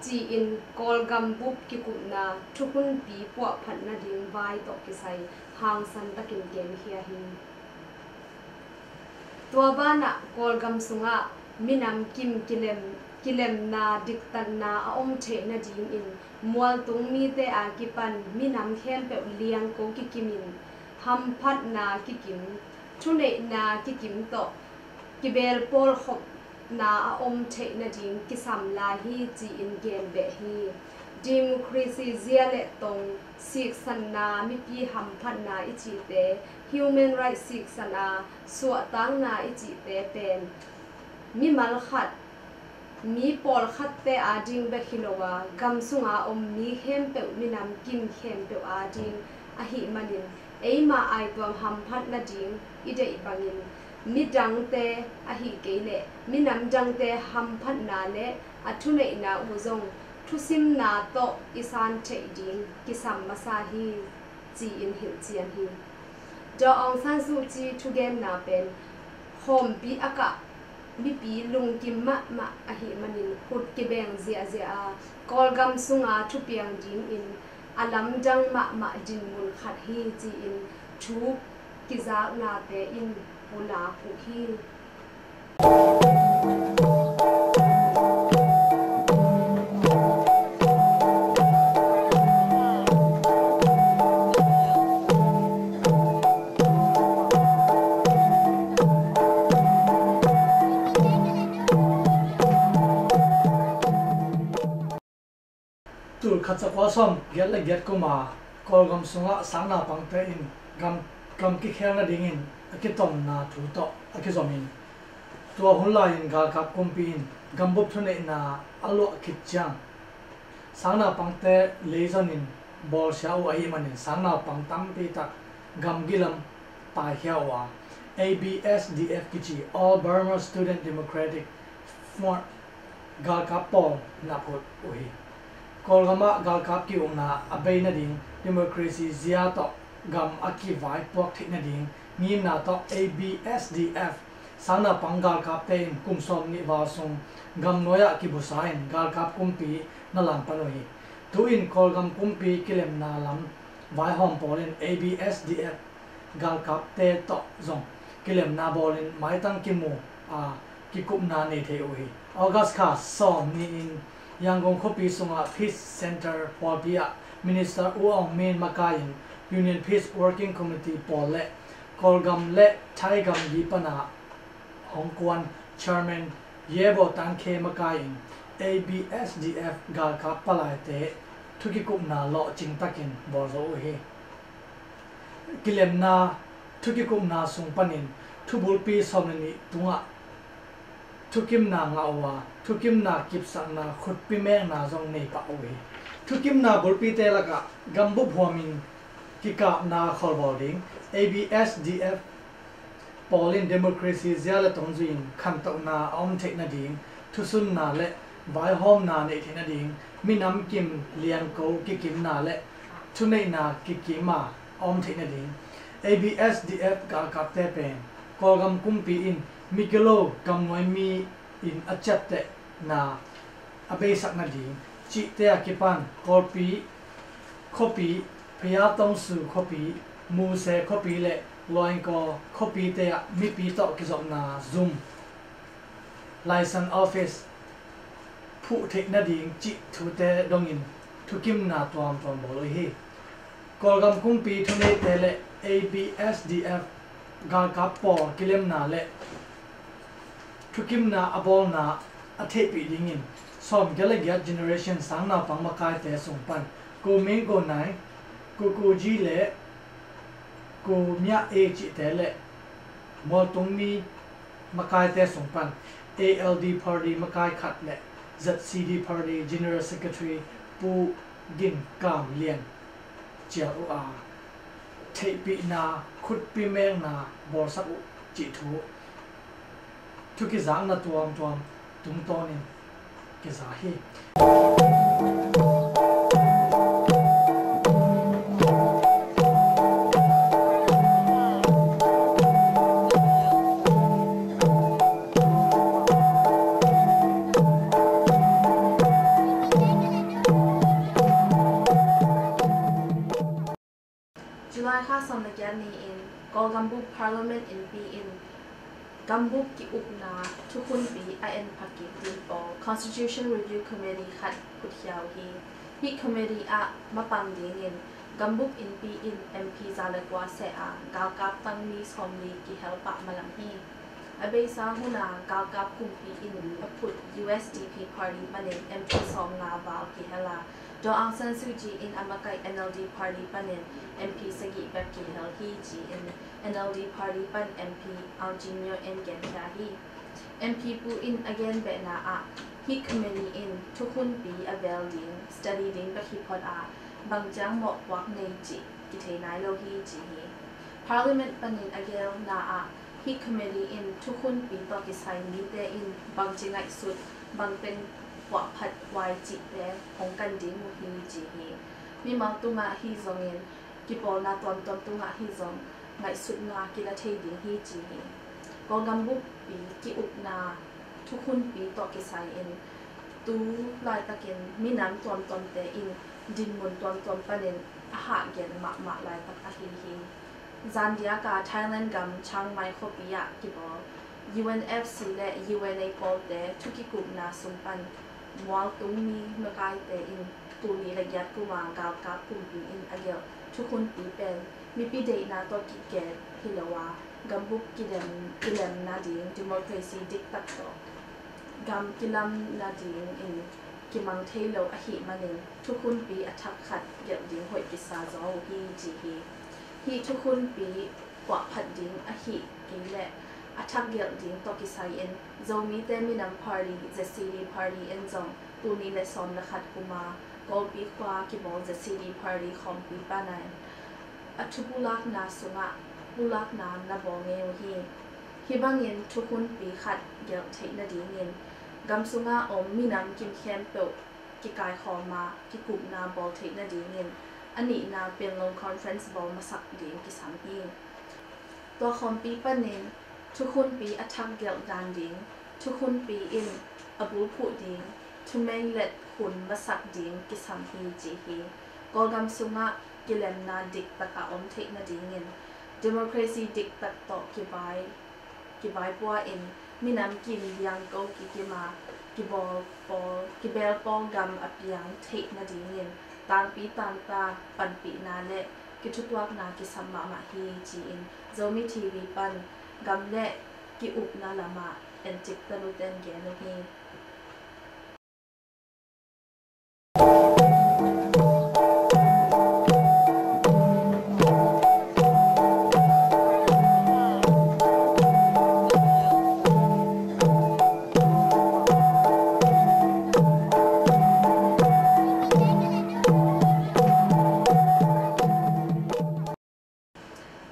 Ci-in Kawlgam bup kikupna thukhunpi puahphat nading vai tawh kisai hangsan takin genkhia hi. Tua banah Kawlgam sungah minam kim kilem, kilemna diktatna a om theih nadingin mualtung mite a kipan minam khempeuh liangko kikimin hamphatna kikim, thuneihna kikim tawh kibel pawlkhopna a om theih nading kisam lai hi ci-in genbeh hi. Democracy zia le tong, siksatna, mipi hamphatna i cihte, human rights siksatna, suahtakna i cihte pen mimal khat, mi pawlkhatte ading bek hi lo a, gam sunga om mi khempeuh, minam kim khempeuh ading ahih manin eima aituam hamphat nading i deih bangin midangte ahih kei leh minam dangte hamphatna le a thuneihna uh zong thusimna tawh i san theih ding kisam masa hi. ci-in hilhcian hi. Daw Aung San Suu Kyi thugenna pen khawmpi a kah mipi lungkim mahmah ahih manin khut kibeng ziahziah a, Kawlgam sunga thupiang dingin a lamdang mahmah dinmun khat hi ci-in thu kizaknate in pulak uh hi. Tul khat za kua sawm giat le giat kuma Kawlgam sungah sangnaupangte in gam, gam kikhel nadingin a kitomna thu tawh a kizomin, tua hun lai-in galkap kumpi in gambup thuneihna a luah khit ciang sangnaupangte leizonin bawlsia uh ahih manin sangnaupang tampi tak gamgi lam taikhia uh a, A B S D F kici All Burma Student Democratic Front galkap pawl na phut uh hi. Kawlgam ah galkap ki-ukna a bei nading, democracy zia tawh gam a kivaipuak theih nading ngimna tawh A B S D F sangnaupang galkapte in kum sawm nih val sung gamnuai ah kibusa in galkap kumpi na langpan uh hi. Tu-in Kawlgam kumpi kilemna lam vaihawm pawl in A B S D F galkapte tawh zong kilemna bawlin maitang kimu a, kikupna nei thei uh hi. August kha sawm ni-in Yangon khuapi sungah Peace Center pawlpi ah Minister U Aung Min makai-in Union Peace Working Committee pawl le Kawlgam le Thai gamgi pana hong kuan Chairman Yebo Tan Khe makai-in A B S D F galkap palaite thukikupna lawhcing takin bawlzo uh hi. Kilemna thukikupna sung panin thubulpi sawm le nih tungah thukimna ngah uh a, thukimna kipsakna khutpi mekna zong nei pah uh hi. Thukimna bulpite lakah gambup huamin kikapna kholbawl ding, A B S D F pawl in democracy zia le tong zui-in khantohna a om theih nading, thusunna le vaihawmna neih theih nading, minam kim liangko kikimna le thuneihna kikim a a om theih nading, A B S D F galkapte pen Kawlgam kumpi in mikilo gamnuai mi in a ciaptehna a beisak nading cihte a kipan Kawlpi khuapi, Phaya Tongsu khuapi, Muse khuapi le Loinkaw khuapite ah mipi tawh kizopna zum, license office phuh theih nading cih thute dongin thukimna tuamtuam bawl uh hi. Kawlgam kumpi thuneite le A B S D F galkap pawl kilemna le thukimna a bawlna a theihpih dingin sawmgiat le giat generation sangnaupang makaite sung pan Ko Ming, Ko Nai, Ko Ko Ji le Ko Mya E cihte le mualtungmi makaite sung pan A L D party makai khat le Z C D party general secretary Pu Gin Kam Lian cial uh a, theihpihna khutpi mekna bawlsak uh cih thu, thu kizakna tuamtuam tungtawnin kiza hi. July kha sawm le giat ni-in Kawlgambup Parliament innpi in gambup ki-ukna thukhunpi a en phakik ding pawl Constitution Review Committee khat phutkhia uh hi. Hih committee ah mapang dingin gambup innpi in M P za le kua seh a, galkap tangmi sawmli kihel pah malam hi. A beisa huna galkap kumpi in a phut U S D P party panin M P sawmnga val kihel a, Daw Aung San Suu Kyi in a makaih N L D party panin M P sagih bek kihel hi ci-in N L D party pan M P Aung Kyi Nyo in genkhia hi. M P pu in a genbehna ah hih committee in thukhunpi a bel ding study ding bek hi phot a, bangciang mawhpuak nei cih kithei nai lo hi ci hi. Parliament panin a gelna ah hih committee in thukhunpi tawh kisai mite in bangci ngaihsut, bangteng puahphat huai cihte hong kan ding uh hi ci hi. Mimal tungah hi zongin kipawlna tuamtuam tungah hi zong ngaihsutna kila thei ding hi ci hi. Kawlgam buppi ki-ukna thukhunpi tawh kisai-in tu laitakin minam tuamtuamte in dinmun tuamtuam panin a hahgen mahmah laitak ahi hi. Zandiaka Thailand gam Chiang Mai khuapi ah kibawl U N F C le U N A pawlte thukikupna sung pan mualtung mi makaite in tul nih le giat kuma galkap kumpi in a gelh thukhunpi pen mipi deihna tawh kiket hi lo a, gambup kilem, kilemna ding, democracy diktak tawh gam kilamna ding in kimang thei lo ahih manin thukhunpi a thak khat gelh ding hoih kisa zaw uh hi ci hi. Hih thukhunpi puahphat ding ahih kei leh a thak gelh ding tawh kisai-in Zomite Minam Party, Z C D Party in zong tul nih le sawm le khat kuma Kawlpi khua kibawl Z C D Party khawmpi panin a thupulakna sungah pulakna na bawl ngei uh hi. Hih bangin thukhunpi khat gelh theih nadingin gam sunga om minam kim khempeuh kikaikhawm a kikupna bawl theih nadingin a nihna Panglong Conference bawl masak ding kisam hi. Tua khawmpi panin thukhunpi a thak gelh dan ding, thukhunpi in a bulphuh ding, thumenglet hun masak ding kisam hi ci hi. Kawlgam sungah kilemna diktak a om theih nadingin democracy diktak tawh kivai, kivai pua in minam kim biang ko kikim a kibawl pawl, kibel pawl gam a piang theih nadingin tangpi tangta panpihna le kithutuakna kisam mahmah hi ci-in Zomi T V pan gam le ki-ukna lamah encik talute'n gen uh hi.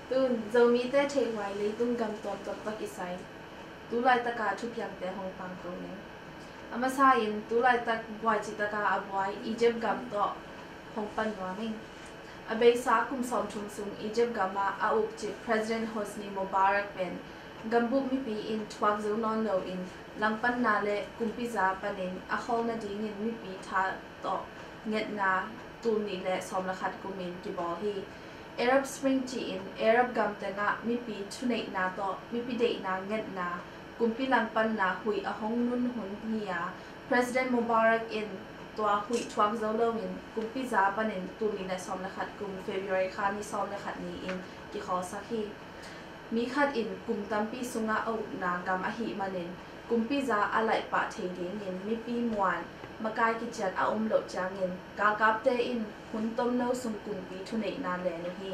Tun Zomite theihhuai leitung gam tuamtuam tawh kisai tu laitaka thupiangte hong pangko ning. A masa-in tu laitak buai citaka a buai Egypt gam tawh hong pan nuam ing. A beisa kum sawmthum sung Egypt gamah a ukcip President Hosni Mubarak pen gambup mipi in thuak zo nawn loin langpanna le kumpiza panin a khawl nadingin mipi tha tawh ngetna tul nih le sawm le khat kumin kibawl hi. Arab Spring ci-in Arab gam tengah mipi thuneihna tawh mipi deihna ngetna kumpi langpanna huih a hong nun hun hi a, President Mubarak in tua huih thuak zo loin kumpiza panin tul nih le sawm le khat kum February kha ni sawm le khat ni-in kikhawlsak hi. Mi khat in kum tampi sungah a ukna gam ahih manin kumpiza a laihpah thei dingin mipi muan makai kician a om loh ciangin galkapte in hun tomno sung kumpi thuneihna len uh hi.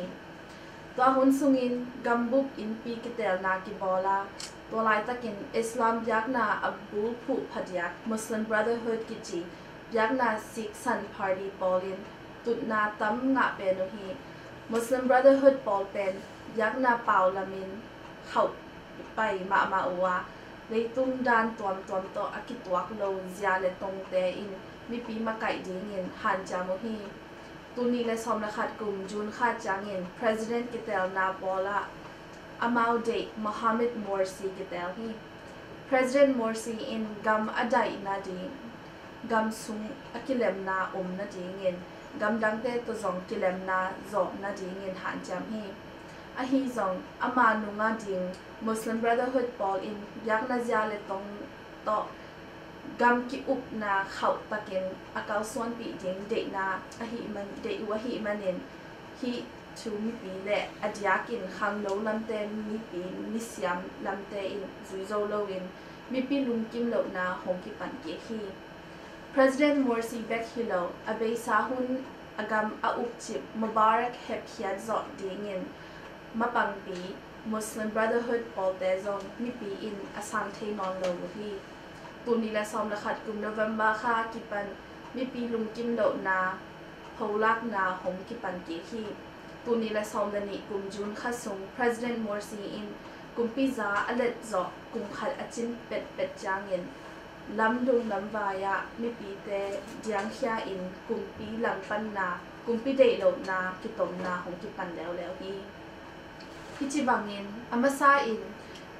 Tua hun sungin gambup innpi kiteelna kibawl a, tua laitakin Islam biakna a bulphuh phadiak Muslim Brotherhood kici biakna siksan party pawlin tutna tam ngah pen uh hi. Muslim Brotherhood pawl pen biakna pau lamin khauh pai mahmah uh a, leitung dan tuamtuam tawh a kituak lo zia le tongte in mipi makaih dingin hanciam uh hi. Tul nih le sawm le khat kum June kha ciangin President kiteelna pawlah amau deih Mohamed Morsi kiteel hi. President Morsi in gam a daih nading, gam sung a kilemna om nadingin gamdangte tawh zong kilemna zawh nadingin hanciam hi. Ahi zong ama nunga ding Muslim Brotherhood pawl in biakna zia le tong tawh gam ki-ukna khauh takin a kalsuanpih ding deihna ahih man, deih uh ahih manin hih thu mipi le a diakin khangno lamte mipi misiam lamte in zui zo loin mipi lungkim lohna hong kipan kik hi. President Morsi bek hi lo, a beisa hun a gam a ukcip Mubarak hepkhiat zawh dingin mapangpi Muslim Brotherhood pawlte zong mipi in a sang thei nawn lo uh hi. Tul nih le sawm le khat kum November kha kipan mipi lungkim lohna pholakna hong kipan kik hi. Tul nih le sawm le nih kum June kha sung President Morsi in kumpiza a let zawh kum khat a cin petpet ciangin lamdung lamvai ah mipite diangkhia in kumpi langpanna, kumpi deihlohna kitomna hong kipan leuleu hi. Hih ci bangin a masa in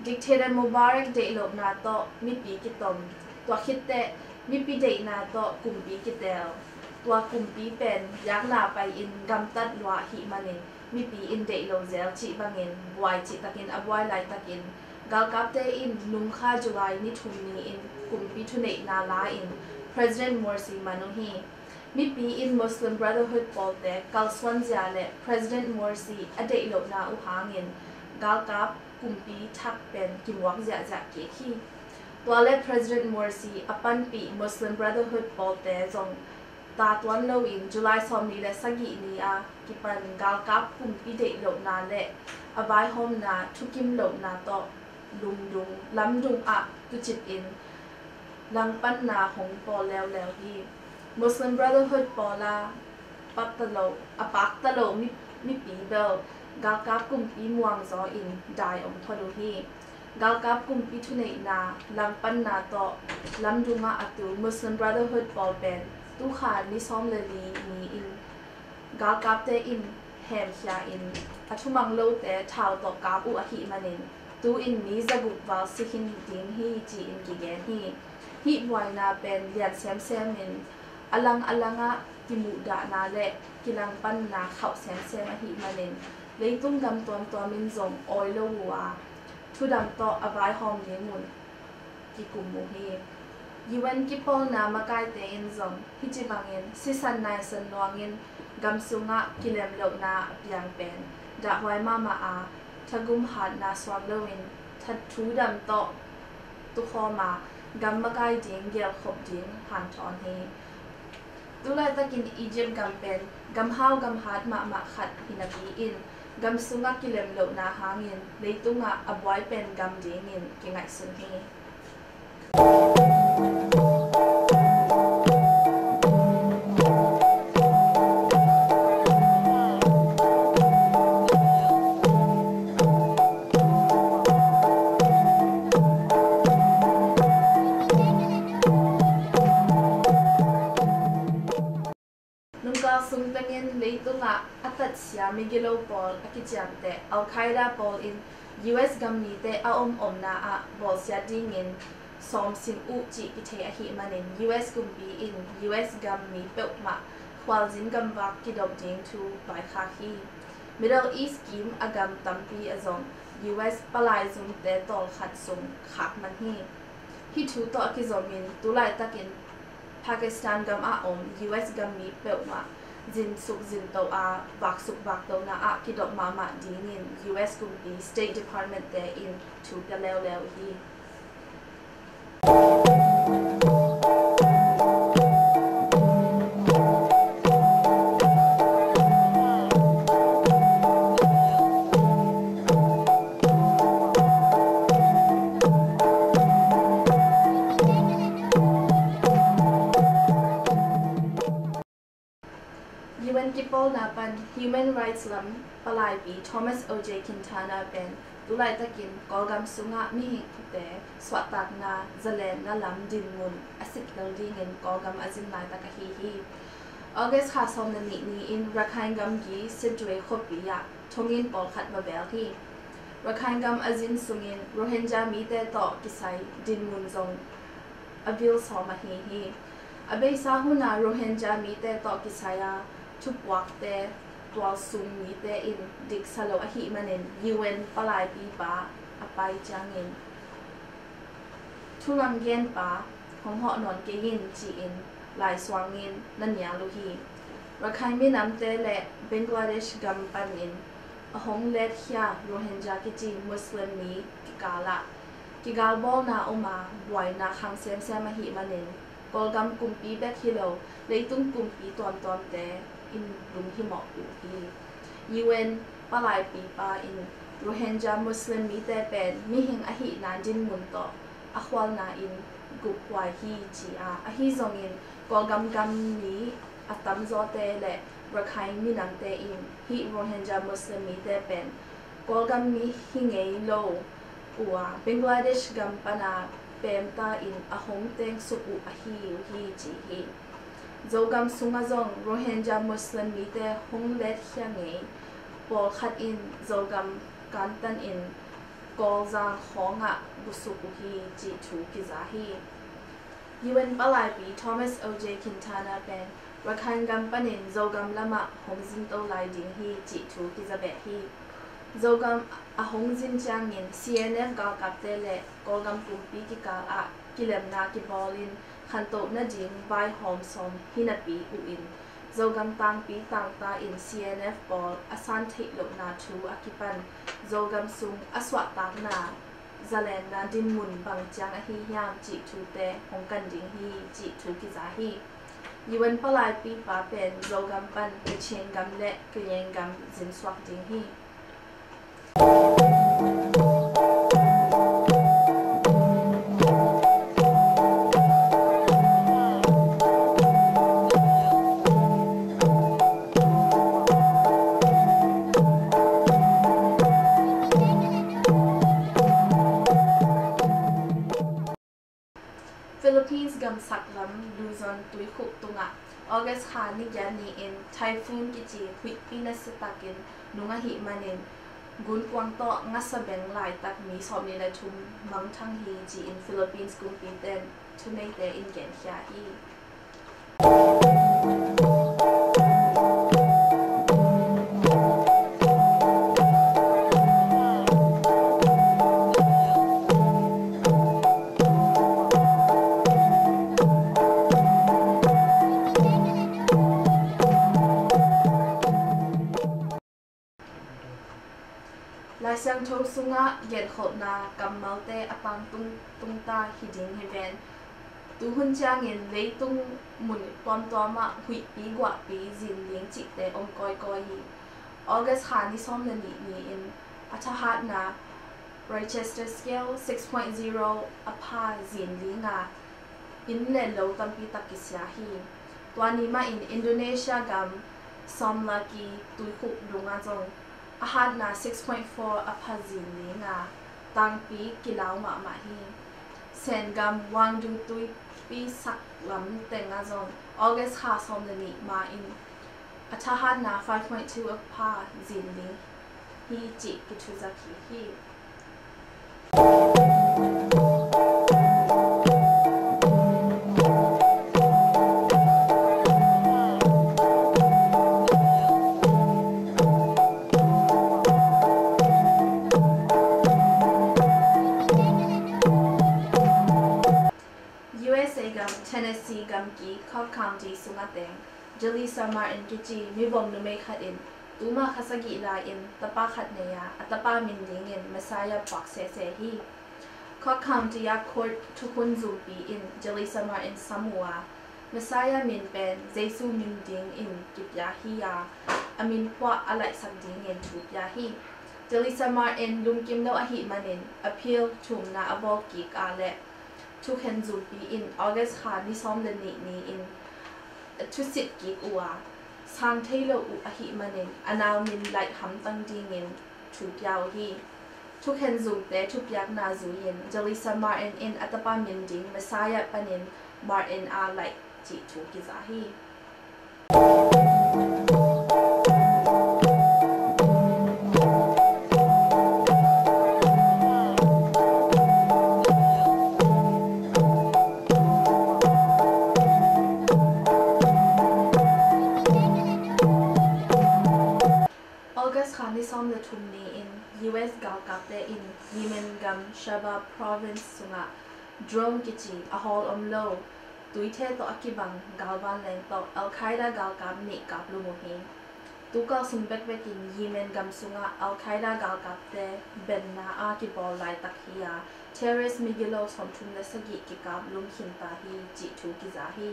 dictator Mubarak deihlohna tawh mipi kitom, tua khit teh mipi deihna tawh kumpi kitel, tua kumpi pen yakna pai-in gamtat lua ahih manin mipi in deih lo zel cih bangin buai cihtakin a buai laitakin galkapte in nungkha July ni thum ni-in kumpi thuneihna la-in President Morsi man uh hi. Mipi in Muslim Brotherhood pawlte kalsuanzia le President Morsi a deihlohna uh hangin galkap kumpi thak pen kimuak ziahziah kik hi. Tua le President Morsi a panpih Muslim Brotherhood pawlte zong ta tuan loin July sawmli le sagih ni a kipan galkap kumpi deihlohna le a vaihawmna thukim lohna tawh lungdung lamdung ah tucip in langpanna hong pawl leuleu hi. Muslim Brotherhood pawl a pakta lo, a pakta lo mi, mipi bel galkap kumpi muangzaw in dai om thot uh hi. Galkap kumpi thuneihna langpanna tawh lamdung ah a tu Muslim Brotherhood pawl pen tukha ni sawm le li ni-in galkapte in hemkhia in a thumang lote thau tawh kap uh ahih manin tu-in mi zaguk val si khin ding hi ci-in kigen hi. Hih buaina pen lian semsem in a lang a langah kimuhdahna le kilangpanna khauh semsem ahih manin leitung gam tuamtuam in zong awi lo uh a thudam tawh a vaihawm ding mun kikum uh hi. U N kipawlna makaite in zong hih ci bangin sisan naisan nuangin gam sungah kilemlohna a piang pen dahhuai mahmah a thagum hatna suang loin thathudam tawh tukhawm a gam makai ding gelkhop ding hanthawn hi. Tulaitakin Egypt gam pen gamhau gamhat mahmah khat hi napi-in gam sungah kilemlohna hangin leitungah a buai pen gam dingin kingaihsun hi. Nungkal sung tengin leitungah a tatsia migilo pawl a kiciamteh Al-Qaeda pawl in U S gam mite a om omna ah bawlsiat dingin sawm sim uh cih kithei ahih manin U S kumpi in U S gam mi peuhmah khualzin gamvak kidop ding thu vaikhak hi. Middle East kim a gam tampi a zong U S palaizumte tawlkhat sung khak man hi. Hih thu tawh a kizomin tulaitakin Pakistan gam ah om U S gam mi peuhmah zinsuk zinto a vaksuk vaktohna ah kidop mahmah dingin U S kumpi State Department te in thu pia leuleu hi. U N kipawlna pan human rights lam palaipi Thomas O J Quintana pen tulaitakin Kawlgam sungah mihingte suahtakna zalenna lam dinmun a sit lel dingin Kawlgam a zin laitak ahi hi. August kha sawm le nih ni-in Rakhine gamgi Sittwe khuapi ah thongin pawlkhat va bel hi. Rakhine gam a zin sungin Rohingya mite tawh kisai dinmun zong a vil sawm ahi hi. A beisa hunah Rohingya mite tawh kisai a thupuakte tualsung mite in diksa lo ahih manin U N palaipipa a pai ciangin thulam genpa hong hawh nawn kei in ci-in laisuangin na nial uh hi. Rakhine minamte le Bangladesh gam panin a hong letkhia Rohingya kici Muslim mi kikal ah kigalbawlna om a buaina khang semsem ahih manin Kawlgam kumpi bek hi lo leitung kumpi tuamtuamte in lunghimawh uh hi. U N palaipipa in Rohingya Muslim mite pen mihing ahihna dinmun tawh a khualna in guphuai hi ci a, ahi zongin Kawlgam gam mi a tamzawte le Rakhine minamte in hih Rohingya Muslim mite pen Kawlgam mi hi ngei lo uh a, Bangladesh gam pana pemta in a hong tengsuk uh ahi uh hi ci hi. Zogam sungah zong Rohingya Muslim mite hong letkhia ngei pawlkhat in Zogam kantan in Kawlzang khawngah busuk uh hi cih thu kiza hi. U N palaipi Thomas O J Quintana pen Rakhine gam panin Zogam lamah hong zin to lai ding hi cih thu kiza beh hi. Zogam a hong zin ciangin C N F galkapte le Kawlgam kumpi kikal ah kilemna kibawlin khantohna ding vaihawm sawm hi napi uh in Zogam tangpi tangta in C N F pawl a san theih lohna thu a kipan Zogam sung a suahtakna zalenna dinmun bang ciang ahi hiam cih thute hong kan ding hi cih thu kiza hi. U N palaipi pa pen Zogam pan Kachin gam le Kayeng gam zinsuak ding hi. Philippines gamsak lam Luzon tuikhuk tungah August kha ni giat ni-in typhoon kici huihpi nasiatakin nung ahih manin gunkuang tawh ngasa beng laitak mi sawmnih le thum mangthang hi ci-in Philippines kumpite in thuneite in genkhia hi. Laisiangtho sungah genkholhna kammalte a tangtung tungta hi ding hi ven. Tuhun ciangin leitung mun tuamtuamah huihpi guahpi zin ding cihte om kawikawi hi. August kha ni sawm le nih ni-in a thahatna Richter scale six point zero a pha zin dinga inn le lo tampi tak kisia hi. Tua ni mahin Indonesia gam Somlaki tuikhuk dungah zong a hatna six point four a pha zin dinga tangpi kilau mahmah hi. Sen gam Wangdu tuipi saklam tengah zong August kha sawm le nih ma-in a thahatna five point two a pha zin ding hi cih kithuzak hi hi. U S A gam Tennessee gamgi Cobb County sungah teng Jaleesa Martin kici mivom numei khat in tuma kha sagih lai-in tapa khat nei a, a tapa min dingin Messiah puak sehseh hi. Cobb County ah court thukhun zumpi in Jaleesa Martin sam uh a, Messiah min pen Jesu min dingin kipia hi a, a min phuah a laihsak dingin thu pia hi. Jaleesa Martin lungkim lo ahih manin appeal thumna a bawl kik a le thukhen zumpi in August kha ni sawm le nih ni-in thusit kik uh a, sang thei lo uh ahih manin a nau min laih hamtang dingin thu pia uh hi. Thukhen zumte thupiakna zui-in Jaleesa Martin in a tapa min ding Messiah panin Martin a laih cih thu kiza hi. August kha ni sawm le thum ni-in U S galkapte in Yemen gam Shaba province sungah drone kici a hawl om lo tuithe tawh a kibang galvanleng tawh Al-Qaeda galkap nih kaplum uh hi. Tukal sung bekbekin Yemen gam sungah Al-Qaeda galkapte benna a kibawl laitak hi a, terrorist migilo sawmthum le sagih kikaplum khinta hi cih thu kiza hi.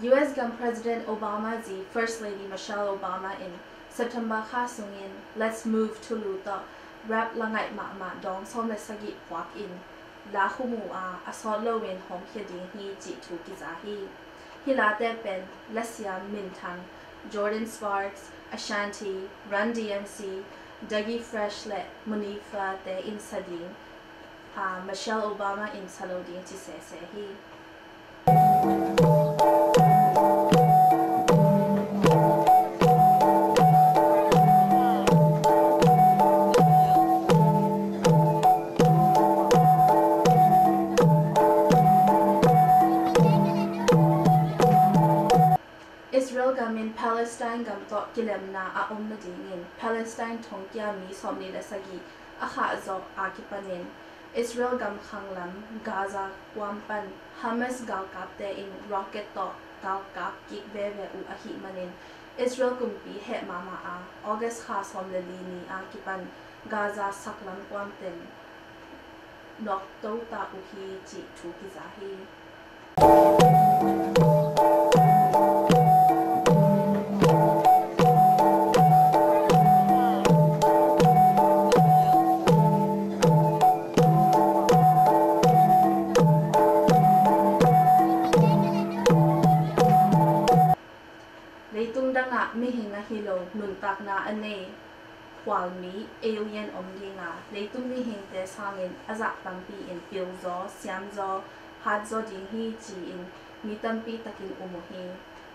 U S gam President Obama zi First Lady Michelle Obama in September kha sungin Let's Move Tulu tawh rap la ngaih mahmah dawng sawm le sagih phuak in la khum uh a, a sawt loin hawmkhia ding hi cih thu kiza hi. Hih late pen lasiam minthang Jordin Sparks, Ashanti, Run D M C, Dougie Fresh le Monifah te in sa ding, a, Michelle Obama in sa lo ding ci sese hi. Israel gam in Palestine gam tawh kilemna a om nadingin Palestine thongkia mi sawmnih le sagih a khahzawh a kipanin Israel gam khanglam Gaza kuam pan Hamas galkapte in rocket tawh galkap kik veve uh ahih manin Israel kumpi heh mahmah a, August kha sawm le li ni a kipan Gaza saklam kuam teng nawk to ta uh hi cih thu kiza hi. Leitung dangah mihing ahi lo nuntakna a nei khualmi alien om dinga, leitung mihingte sangin a zah tampi in pilzaw, siamzaw, hatzaw ding hi ci-in mi tampi takin um uh hi.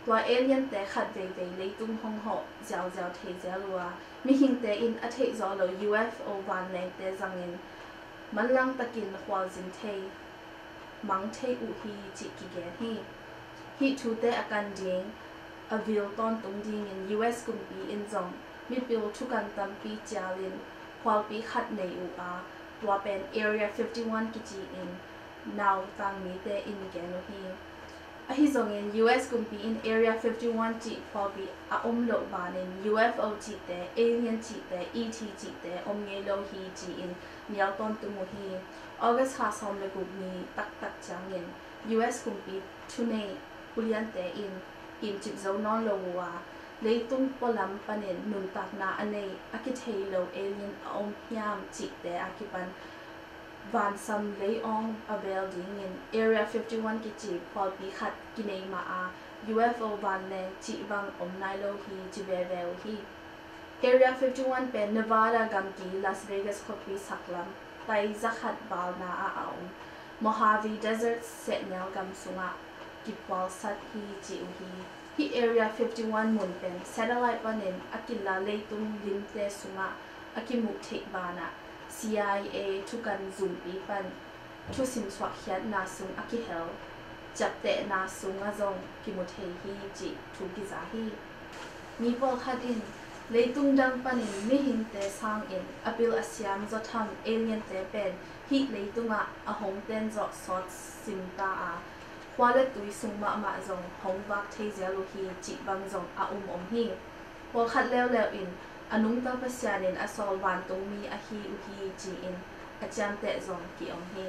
Tua aliente khat veivei leitung hong hawh ziauziau thei zel uh a, mihingte in a theihzawh lo U F O vanlengte zangin manlang takin khualzin thei, mang thei uh hi cih kigen hi. Hih thute a kan ding a vil tawntung dingin U S kumpi in zong mipil thukan tampi cialin khualpi khat nei uh a, tua pen Area fifty-one kici-in nautang mite in gen uh hi. Ahi zongin U S kumpi in Area fifty-one cih khualpi a om loh banin U F O cihte, alien cihte, E T cihte om ngei lo hi ci-in nial tawntung uh hi. August kha sawm le guk ni taktak ciangin U S kumpi thunei puliante in imcip zo nawn lo uh a, leitung pualam panin nuntakna a nei a kithei lo alien a om hiam cihte a kipan vansam leiawng a vel dingin Area fifty-one kici khualpi khat kinei mah a, U F O vanleng cih bang om nai lo hi ci veve uh hi. Area fifty-one pen Nevada gamgi Las Vegas khuapi saklam tai zakhat valna ah a om Mojave Desert sehnial gam sungah kiphualsat hi ci uh hi. Hih Area fifty-one mun pen satellite panin a kila leitung limte sungah a kimuh theih banah C I A thukan zumpi pan thusim suahkhiatna sung a kihel ciaptehna sungah zong kimu thei hi cih thu kiza hi. Mi pawlkhat in leitung dang panin mihingte sangin a pil a siam zawtham aliente pen hih leitungah a hong tenzawh sawt sim ta a, khua le tui sung mahmah zong hong vak thei zel uh hi cih bang zong a um om hi. Pawlkhat leuleu in a nungta Pasian in a sawl vantungmi ahi uh hi ci-in a ciamteh zong ki-om hi.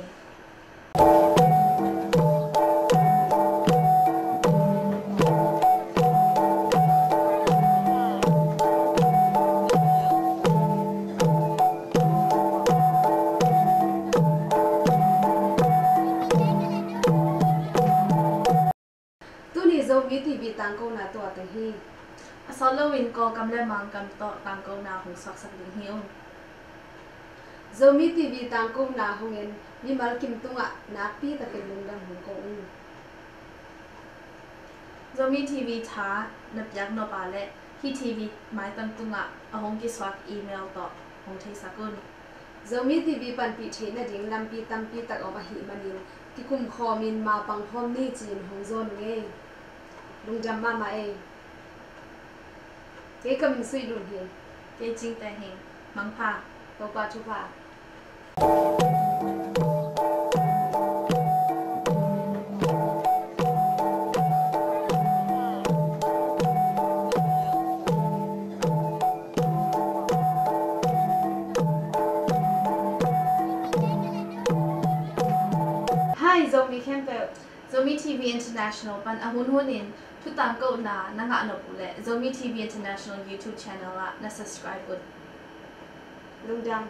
Tuni Zomi T V tangkona tua teng hi. A sawt loin Kawlkam le Mangkam tawh tangkona hong suaksak ding hi ung. Zomi T V tangkona hongin mimal kim tungah nakpi takin lungdam hong ko ung. Zomi T V tha na piak nop a le hih T V maitang tungah a hong kisuak email tawh hong theisak un. Zomi T V panpih theih nading lampi tampi tak om ahih manin kikum khawmin mapang khawm ni ci-in hong zawn ung ei. Lungdam mahmah ei. Kei ka min Suih Lun hi. Kei Cing Teng hi. Mangpha. Topa thupha. Hi Zomi khempeuh. Zomi T V International pan a hunhunin thu tangkona na ngah nop uh leh Zomi T V International YouTube channel ah na subscribe un. Lungdam.